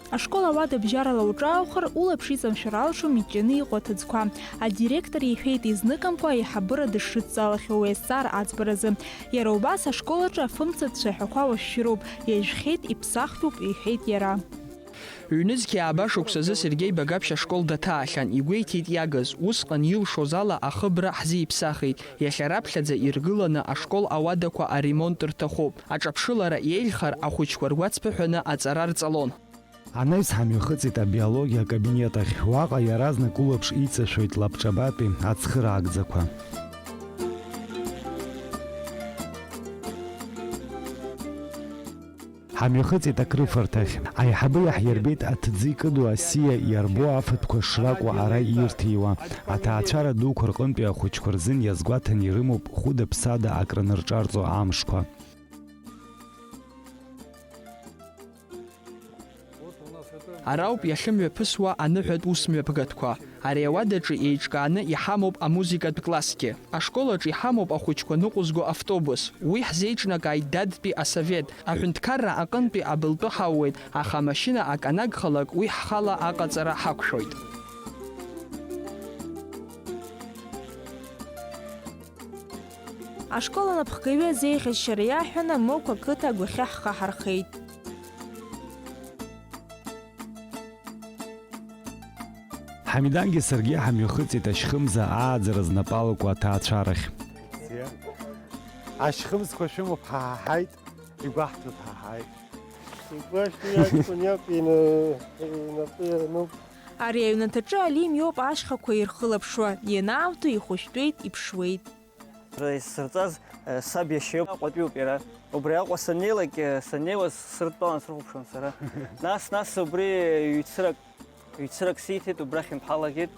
Ашкол ауада бжьарала уҿааухар, улаԥш иҵамшәар алшом иҷҷаны иҟоу аҭыӡқәа. Адиректор иҳәеит, изныкымкәа аиҳабыра дышрыдҵалахьоу уи азҵаара аӡбаразы. Иара убас ашкол аҿы афымцатә цәаҳәақәа уашәшәыроуп, иажәхьеит, иԥсахтәуп, иҳәеит иара. Ҩнызқьи ааба шықәсазы Сергеи Багаԥшь ашкол даҭаахьан, игәеиҭеит иагыз, усҟан илшоз ала ахыбра ҳзиԥсахит, иахьа раԥхьаӡа иргыланы ашкол ауадақәа аремонт рҭахуп, аҿаԥшылара иеиӷьхар ахәыҷқәа ргәацԥыҳәаны аҵара рҵалон. Анаҩс ҳамҩахыҵит абиологиа акабинет ахь, уаҟа иаразнак улаԥш иҵашәоит лабҿабатәи ацхыраагӡақәа. Ҳамҩахыҵит акрыфарҭахь. Аиҳабы иаҳирбеит аҭӡы икыду асиа иарбоу афатәқәа шракәу ара ирҭиуа. Аҭаацәара дуқәа рҟынтәи ахәыҷқәа рзын иазгәаҭаны ирымоуп хәыда-ԥсада акранырҿарҵо амшқәа. Ара ауп иахьымҩаԥысуа аныҳәатә усмҩаԥгатәқәа. Ари ауадаҿы еиҿкааны иҳамоуп амузыкатә классгьы. Ашкол аҿы иҳамоуп ахәыҷқәа ныҟәызго автобус. Уи ҳзеиҿнакааит Дадтәи асовет. Аҳәынҭқарра аҟынтәи абылтәы ҳаууеит, аха амашьына аканагхалак уи ҳхала аҟаҵара ҳақәшәоит. Ашкол анапхгаҩы азеиӷьасшьара иаҳәаны Мықә ақыҭа агәахьы ҳхы ҳархеит. Ҳамидангьы саргьы ҳамҩахыҵит ашьхымза ааӡара знапалакуа аҭаацәарахь. Ашьхымзқәа шәымоуп, ҳа ҳаҳаит, игәаҳҭоит, ҳа ҳаҳаит. Игәашьҭо иаҷкәын иакәын, инапы иануп. Ари аҩнаҭаҿы Алим иоуп ашьхақәа ирхылаԥшуа, ианаамҭоу ихәышәтәуеит, иԥшуеит. Исырҵаз, э, саб иашьа иоуп, Аҟәатәиуп иара. Убри Аҟәа саннеилак, э, саннеиуаз срыдтәалан срыхәаԥшуан сара. Нас, нас убри ҩцрак, ҩцрак сиҭеит, убрахь инԥҳалагеит.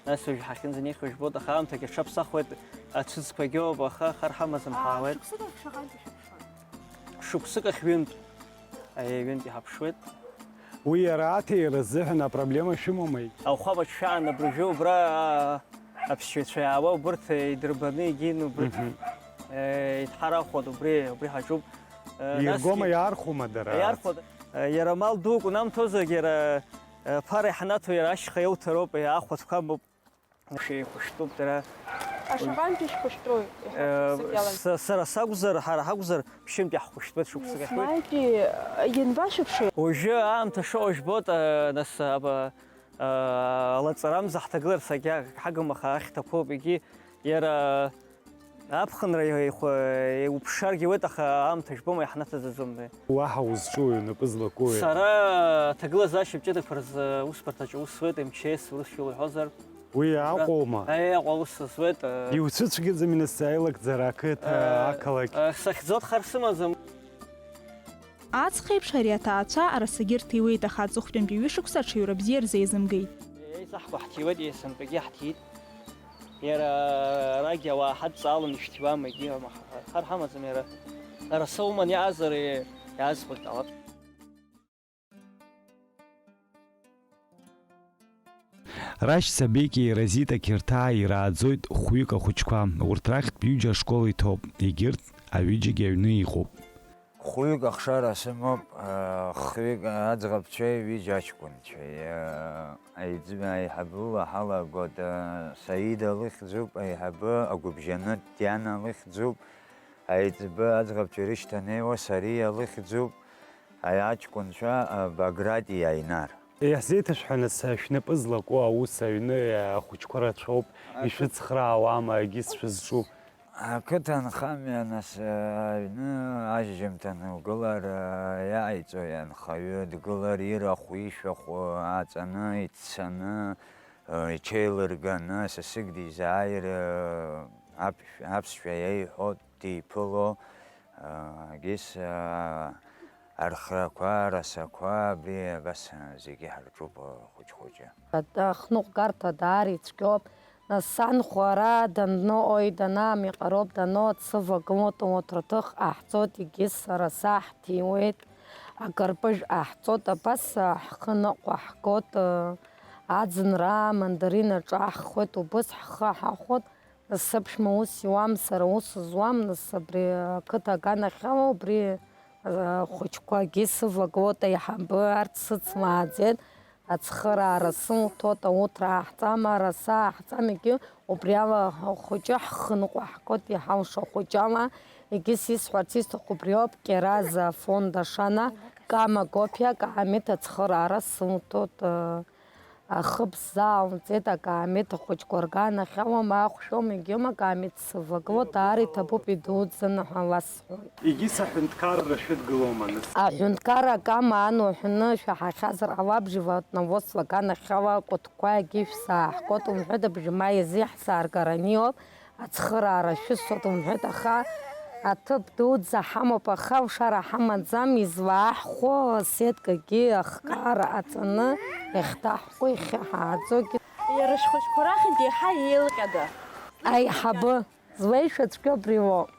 Нас уажә ҳахьынӡанеихьоу жәбоит, аха аамҭагьы аҽаԥсахуеит, ацәыӡқәагьы ыҟоуп, аха хар ҳамаӡам, ҳаауеит. Шықәсык ахь ҩынтә. Аиаҩынтә иҳаԥшуеит. Уи иара аҭира азыҳәан апроблема шәымоума? Аухаба ҽшәаан абыржәы убра, а, аԥсшьаҩцәа иаауа убырҭ идырбаны егьин убырҭ, Мгм. Е, идҳарахәуан, убри, убри ҳаҿуп. Е, Иргома, насгьы иаархәома дара? Иаархәон. Е, иара мал дук унамҭозаргьы, иара, е, ԥара иҳанаҭо иара ашьха иауҭароуп, е, ахәацқәа амоуп. Шәеихәышәтәуп дара. Ашабантәи шәхәышәтәроуи? Э, Иҳәа-, шықәсык иалан. Са-, сара сакәзар, ҳара ҳакәзар, ԥшьынтә иаҳхәышәтәуеит шықәсык ахьуеит. Еснаитәи, э, ианбашәыԥши? Уажәы аамҭа шыҟоу жәбоит, э, нас, аба, э, алаҵарамза ҳҭагылар сагьа-, ҳагым, аха ахьҭақәоуп, егьи иара аԥхынра ихәа-, иуԥшааргьы ауеит, аха аамҭа жәбома, иаҳнаҭаӡаӡом. Уаҳа узҿуи, унапы злакуи? Сара аҭагылазаашьа ҷыдақәа рзы аусбарҭаҿы аус зуеит, М Ч С урысшәала иҳәозар. Уи Аҟәоума? Аиеи, Аҟәа аус зуеит, э. Иуцәыцәгьаӡами нас аилакӡара ақыҭа, э, ақалақь? Э, сахьӡоҭхар сымаӡам. Аҵх еиԥш ари аҭаацәа арасагьы рҭиуеит, аха аҵыхәтәантәи ҩышықәса аҽаҩра бзиа рзеизымгеит. Еизаҳкуа ҳҭиуеит, есынтәагьы ҳҭиит. Иара арагьы ауаа ҳадҵаалон ишәҭиуам, егьи хар ҳамаӡам иара. Араса уман иаазар, иаазхәыцәаалап. Рашь Сабеки Розита Қьырҭаа ирааӡоит хәҩык ахәыҷқәа. Урҭ рахьтә ҩыџьа ашкол иҭоуп, егьырҭ аҩыџьагьы аҩны иҟоуп. Хәҩык ахшара сымоуп, хҩык аӡӷабцәеи ҩыџьа аҷкәынцәеи. Аиҵбы аиҳабыла ҳалагоит, Саида лыхьӡуп, аиҳабы агәыбжьанытә Диана лыхьӡуп, аиҵбы аӡӷабцәа ирышьҭанеиуа Сариа лыхьӡуп, аиаҷкәынцәа Баграти Аинар. Иаҳзеиҭашәҳәа, нас, шәнапы злаку аус аҩны ахәыҷқәа рацәоуп, ишәыцхраауама, егьыс шәызҿу? Ақыҭанхамҩа, нас, аҩны ажьжьымҭан угылар, иааиҵои анхаҩы, дгылар ирахә, ишәахә аҵаны, иццаны, иҽеилырганы, сасык дизааир, аԥ-, аԥсшәа иеиҳәо, диԥыло, егьыс, архрақәа, арасақәа, абри абас зегьы ҳарҿуп хәыҷ-хәыҷы. Ахныҟәгарҭа даара ицәгьоуп. Нас санхәа ара данноуи данаам иҟароуп, даноуа дсывагылоит, урҭ рҭыхҟа ҳцоит, егьыс араса ҳҭиуеит, акырпыжә ҟаҳҵоит, абас ҳхы ныҟәаҳгоит, аӡынра, амандарин аҿаҳхуеит, убыс ҳхы ҳахәоит, нас сыԥшәма ус иуам, сара ус зуам, нас абри ақыҭа аганахьала убри ахәыҷқәагьы сывагылоит, аиҳабы арҭ сыцмааӡеит. Ацхыраара сылҭоит, ауҭра ааҳҵама, араса ааҳҵама, егьи убриала хәыҷы ҳхы ныҟәаҳгоит, иҳалшо хәыҷала. Егьыс исҳәарц исҭаху убриоуп, Кьераза афонд Ашана, Кама Гопиа, акаамеҭ ацхыраара сылҭоит, ахыб сзаалҵеит, акаамеҭ ахәыҷқәа рганахьала, ма ахәшәом, егьиума, акаамеҭ сывагылоит, даара иҭабуп, идуӡӡаны ҳәа ласҳәоит. Егьыс аҳәынҭқарра шәыдгылома, нас? Аҳәынҭқарра акама ан уҳәны шәаҳахьазар ҟалап, животноводство аганахьала акәытқәа егьи шәзааҳгоит умҳәеит, абжьы ма иазы иаҳзааргараны иоуп, ацхыраара шәысҭоит умҳәеит, аха аҭыԥ дуӡӡа ҳамоуп, аха алшара ҳамаӡам, излааҳхәо асеткагьы ахкаара ҟаҵаны иахьҭаҳкуа, иахьҳааӡогьы. Иара шәхәыҷқәа рахьынтә еиҳа еилҟьада? Аиҳабы. Злеишәа цәгьа убри лоуп.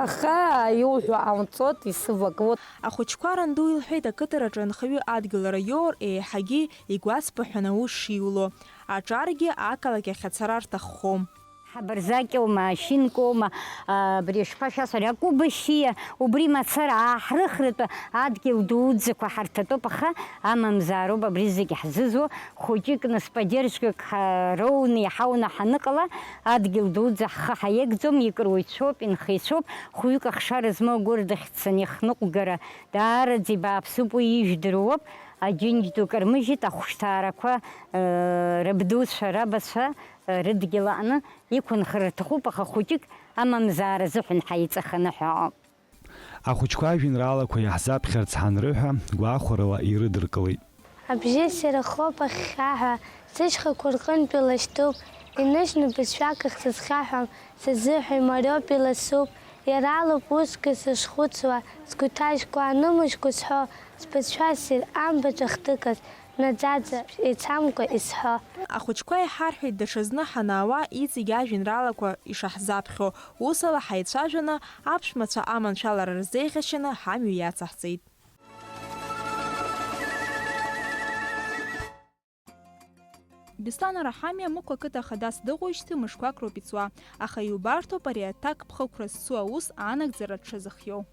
Аха иуҳәо ҟауҵоит, исывагылоуп. Ахәыҷқәа ранду илҳәеит ақыҭараҿы анхаҩы адгылара иоур, еиҳагьы игәацԥыҳәан аус шиуло. Аҿаргьы ақалақь ахь ацара рҭаххом. Ҳабарзаҟьоума, ашьынкоума, абри шԥашәасҳәари, акәыбашьиа, убри мацара ааҳрыхратәы адгьыл дуӡӡақәа ҳарҭатәоуп, аха амамзаароуп абри зегь ҳзызуа. Хәыҷык нас поддержкак ҳароуны, иҳауны ҳаныҟала, адгьыл дуӡӡа ҳхы ҳаиагӡом, икыруа ицәоуп, инхеицәоуп, хәҩык ахшара змоу агәыр дахьцаны ихныҟәгара даараӡа ибааԥсуп, уи ижәдыруоуп, аџьынџь ду кармыжьит, ахәышҭаарақәа, э, рабдуцәа, рабацәа, э, рыдгьыл аҟны иқәынхар рҭахуп, аха хәыҷык амамзаара азыҳәан ҳаиҵаханы ҳәа. Ахәыҷқәа ажәеинраалақәа иаҳзаԥхьарц ҳанрыҳәа, гәахәарыла ирыдыркылеит. Абжьы ссир ахоуп ахьхьаҳәа, сышьхақәа рҟынтә илашьҭуп, иныжьны бызшәак ахь сызхьаҳәам, сызыҳәа имариоуп, иласуп, иара алоуп усгьы сышхәыцуа, сгәыҭажьқәа анымыжьқәа зҳәо, сбызшәа ссир амбаҿ ахҭыгаз, наӡаӡа еицамкәа исҳәо. Ахәыҷқәа иҳарҳәеит даҽазны ҳанаауа иҵегь ажәеинраалақәа ишаҳзаԥхьо, усала ҳаицәажәаны аԥшәмацәа аманшәалара рзеиӷьашьаны ҳамҩа иацаҳҵеит. Беслан Арахамиа Мықә ақыҭа хадас дыҟоижьҭеи мышқәак роуп ицуа, аха иубарҭоуп ари аҭакԥхықәра зцу аус аанагӡара дшазыхиоу.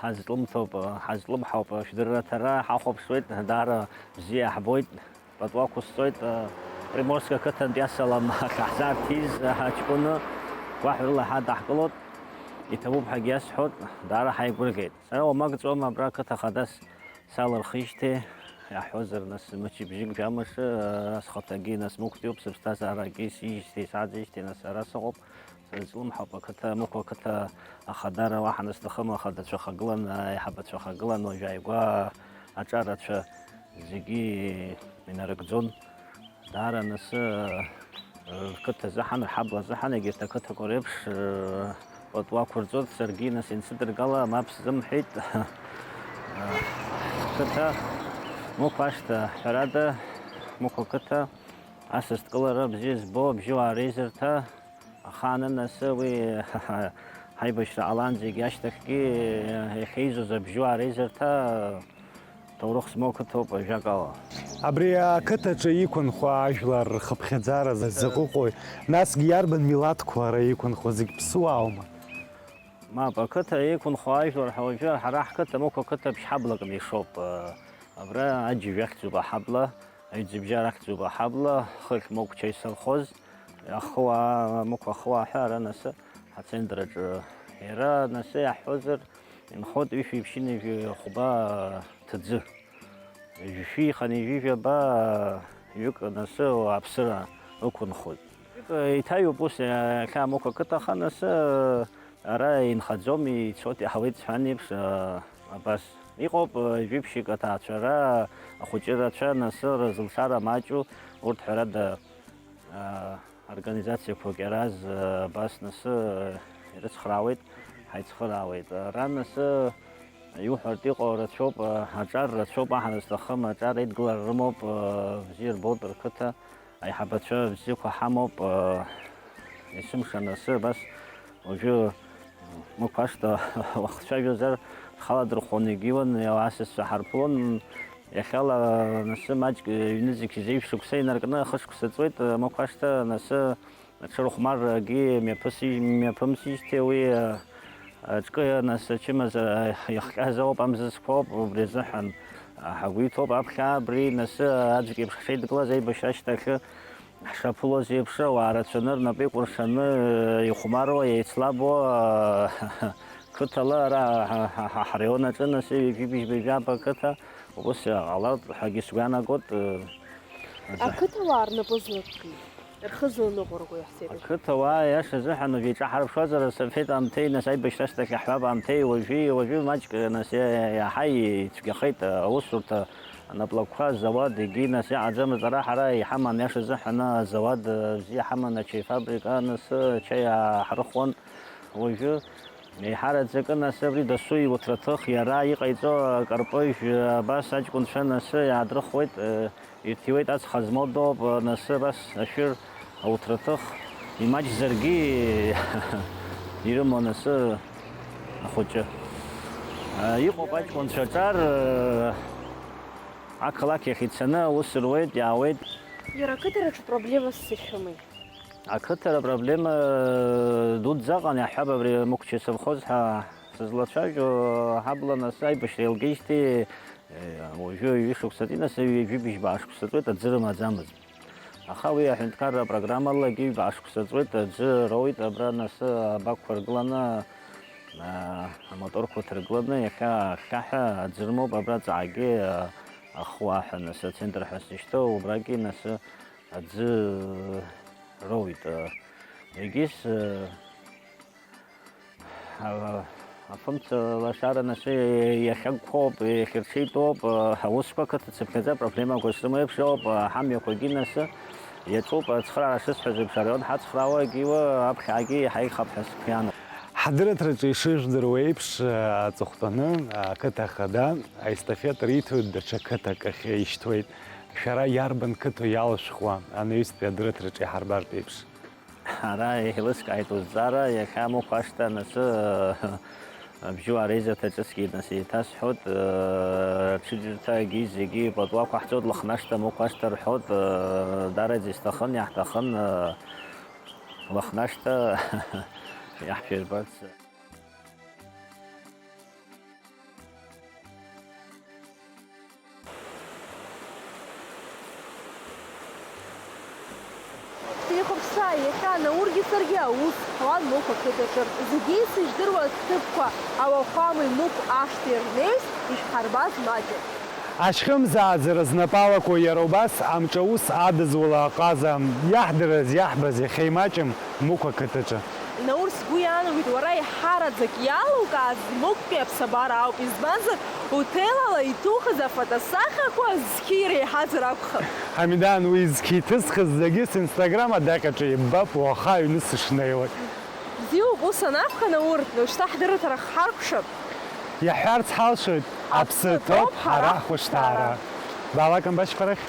Ҳазҿлымҭоуп, ҳазҿлымҳауп, шәдырраҭара ҳахәаԥшуеит, даара бзиа ҳбоит, пату ақәысҵоит, Приморск ақыҭантә иасалам ахьаҳзаарҭиз ҳаҷкәыны гәаҳәрыла ҳадаҳкылоит, иҭабуп ҳәагьы иасҳәоит, даара ҳаигәырӷьеит. Сара уамак ҵуама абра ақыҭа хадас салырхижьҭеи, иаҳҳәозар, нас, мчыбжьык жәамш, схаҭагьы, нас, мықәтәиуп, сыԥсҭазаарагьы сижьҭеи саӡижьҭеи, нас, ара сыҟоуп, сазҿлымҳауп, ақыҭа, Мықә ақыҭа ахадара уаҳа, нас, сҭахым, ахадацәа хагылан, аиҳабацәа хагылан, уажә ааигәа аҿарацәа зегьы инарыгӡон. Даара анысы, рқыҭа азыҳәан, рҳабла азыҳәан, егьырҭ ақыҭақәа реиԥш, пату ақәырҵоит, саргьы, нас, инсыдыргала, мап сзымҳәеит. Қыҭа, Мықә ашҭа, ҳәарада, Мықә ақыҭа, асас дкылара бзиа збо, абжьыуаа реизырҭа, ахаан анасы уи ҳаибашьра ҟалаанӡагьы ашьҭахьгьы иахьеизоз абжьыуаа реизырҭа, ҭоурых змоу қыҭоуп, ажәакала. Абри ақыҭаҿы иқәынхо ажәлар рхыԥхьаӡара закәыҟои? Насгьы иарбан милаҭқәа ара иқәынхо, зегь ԥсуааума? Мап, ақыҭа иқәынхо ажәлар ҳәа уажәы ҳара ҳқыҭа Мықә ақыҭа ԥшьҳаблакны ишоуп. Абра Аџьажә ахьӡуп аҳабла, Аҩӡыбжьара ахьӡуп аҳабла, хыхь Мықә Чаи совхоз, ахыуаа, Мықә ахыуаа ҳәа ара насы ҳацентр аҿы. Иара насы иаҳҳәозар, инхоит ҩышәи ԥшьынҩажәи хәба ҭӡы. Жәшәи хынҩажәи жәаба ҩык насы ауааԥсыра ықәынхоит. Еиҭаҩуп ус, иахьа Мықә ақыҭа аха насы ара инхаӡом, ицоит, иаауеит сҳәан еиԥш, абас. Иҟоуп, жәиԥшьык аҭаацәара, ахәыҷы рацәа насы рызылшара маҷу, урҭ ҳәарада, организациақәак иараз, абас насы ирыцхраауеит, ҳаицхыраауеит. Ара насы иуҳәартә иҟоу рацәоуп, аҿар рацәоуп, аҳ, рызҭахым аҿар еидгылара рымоуп, бзиа рбоит рқыҭа, аиҳабацәа бзиақәа ҳамоуп, есымша насы абас уажәы Мықә ашҭа уахцәажәозар, рхала дырхәон, егьиуан, асасцәа ҳарԥылон, иахьала насы маҷк ҩнызқь зежә шықәса инаркны ахышықәса ҵуеит, Мықә ашҭа насы Аҽырхәмаррагьы мҩаԥыси-, мҩаԥымсижьҭеи уи, а, аҿкы, нас, ачымазара иахҟьаз ауп, амзызқәа ауп, убри азыҳәан, а, ҳагәы иҭоуп аԥхьа абри, нас, аӡәк еиԥш ҳшеидгылаз аибашьра ашьҭахьы ҳшаԥылоз еиԥш, ауаа рацәаны рнапы икәыршаны, ихәмаруа, еицлабуа, а, қыҭала ара ҳа, ҳа, ҳа, ҳараион аҿы, нас, ҩажәи быжьба жәаба қыҭа, ус иҟалап ҳәагьы сгәы иаанагоит, а, азы. Ақыҭауаа рнапы злакәхеит. Рхы зылныҟәырго иаҳзеиԥш. Ақыҭауаа, иаша азыҳәан, уажә еиҿаҳарԥшуазар, асовет аамҭеи, нас, аибашьра ашьҭахь иаҳҳәап аамҭеи, уажәи, уажәи маҷк, нас, иа-, иаҳа ицәгьахеит аусурҭа, анаплакқәа, азауад, егьи, нас, иаҟаӡамызт. Ара ҳара иҳаман, иаша азыҳәан, азауад, бзиа ҳаман, ачаи фабрика, нас, ачаи ааҳрыхуан. Уажәы еиҳараӡакы, нас, абри дасу иуҭраҭых, иара иҟаиҵо акарпыжә, абас аҷкәынцәа, нас, иаадрыхуеит. Ирҭиуеит, ацха змоу доуп, нас абас ашәыр ауҭраҭых имаҷзаргьы ирымоу, нас ахәыҷы. Иҟоуп аҷкәынцәа аҿар, ақалақь иахь ицаны аус руеит, иаауеит. Иара ақыҭараҿы проблемас сышәымеи? Ақыҭара проблема дуӡӡаҟан, иаҳҳәап, абри Мықәча совхоз ҳәа сызлацәажәо, ҳабла, нас, аибашьра еилгеижьҭеи, Уажәы ҩышықәсатәи, нас, ҩажәи быжьба шықәса ҵуеит, аӡы рымаӡамызт. Аха уи аҳәынҭқарра апрограммалагьы ҩба шықәса ҵуеит, аӡы роуит абра, нас, абакқәа ргыланы, а, амоторқәа ҭаргыланы, иахьа ахьхьаҳәа аӡы рымоуп, абра ҵаагьы, а, ахуа ҳәа, нас, ацентр ҳәа сзышьҭоу, убрагьы, нас, аӡы роуит. Егьыс, а, Афымца лашара насы иахьагхоуп, иахьырҽеитәоуп, аусқәа қыҭа цыԥхьаӡа проблемақәа шрымоу еиԥш ауп, ҳамҩақәагьы насы иаҿуп, ацхыраара шысҳәаз еиԥш, араион ҳацхраауагьы уа аԥхьагьы иаҳа ихап ҳәа сгәы иаанагоит. Ҳадырраҭраҿы ишыжәдыруа еиԥш, аҵыхәтәаны ақыҭа ахада аестафета риҭоит, даҽа қыҭак ахь ишьҭуеит. Шәара иарбан қыҭоу иалышәхуа анаҩстәи адырраҭраҿы иҳарбартә еиԥш? Ара еилыскааит узҵаара, иахьа Мықә ашҭа анасы, абжьуаа реизарҭа ҿыцгьы нас еиҭасҳәоит, аҽыжәырҭагьы зегьы ипатуақәа ҳҵоит, Лыхнашҭа, Мықә ашҭа рҳәоит, даараӡа исҭахын, иаҳҭахын, Лыхнашҭа иаҳшәирбарц. Ихәаԥшаа, иахьа Наургьы саргьы аус ҳуан Мықә ақыҭаҿы. Зегьы исыжәдыруаз ҭыԥқәа, ауахәамеи Мықә ашҭеи рнеишт ишәҳарбаз маҷын. Ашьхымзааӡара знапы алаку иара убас амҿаус адызулаа ҟаза. Иаҳдырыз, иаҳбаз иахьа имаҷым Мықә ақыҭаҿы. Наур, сгәы иаанагоит, уара еиҳараӡак иалукааз Мықәтәи аԥсабара ауп, избанзар, уҭелала иҭухыз афотосахьақәа зқьи иреиҳазар акәхап. Ҳамидан, уи зқьи ҭысхыз зегьы синстаграм адаҟьаҿы иббап уаха аҩны сышнеилак. Бзиоуп, ус анакәха, Наур, уажәшьҭа ҳдырраҭара ҳхаркәшап. Иаҳҳәарц ҳалшоит, аԥсы ҭоуп ҳара ҳхәышҭаара. Баала Камбашьқәа рахь.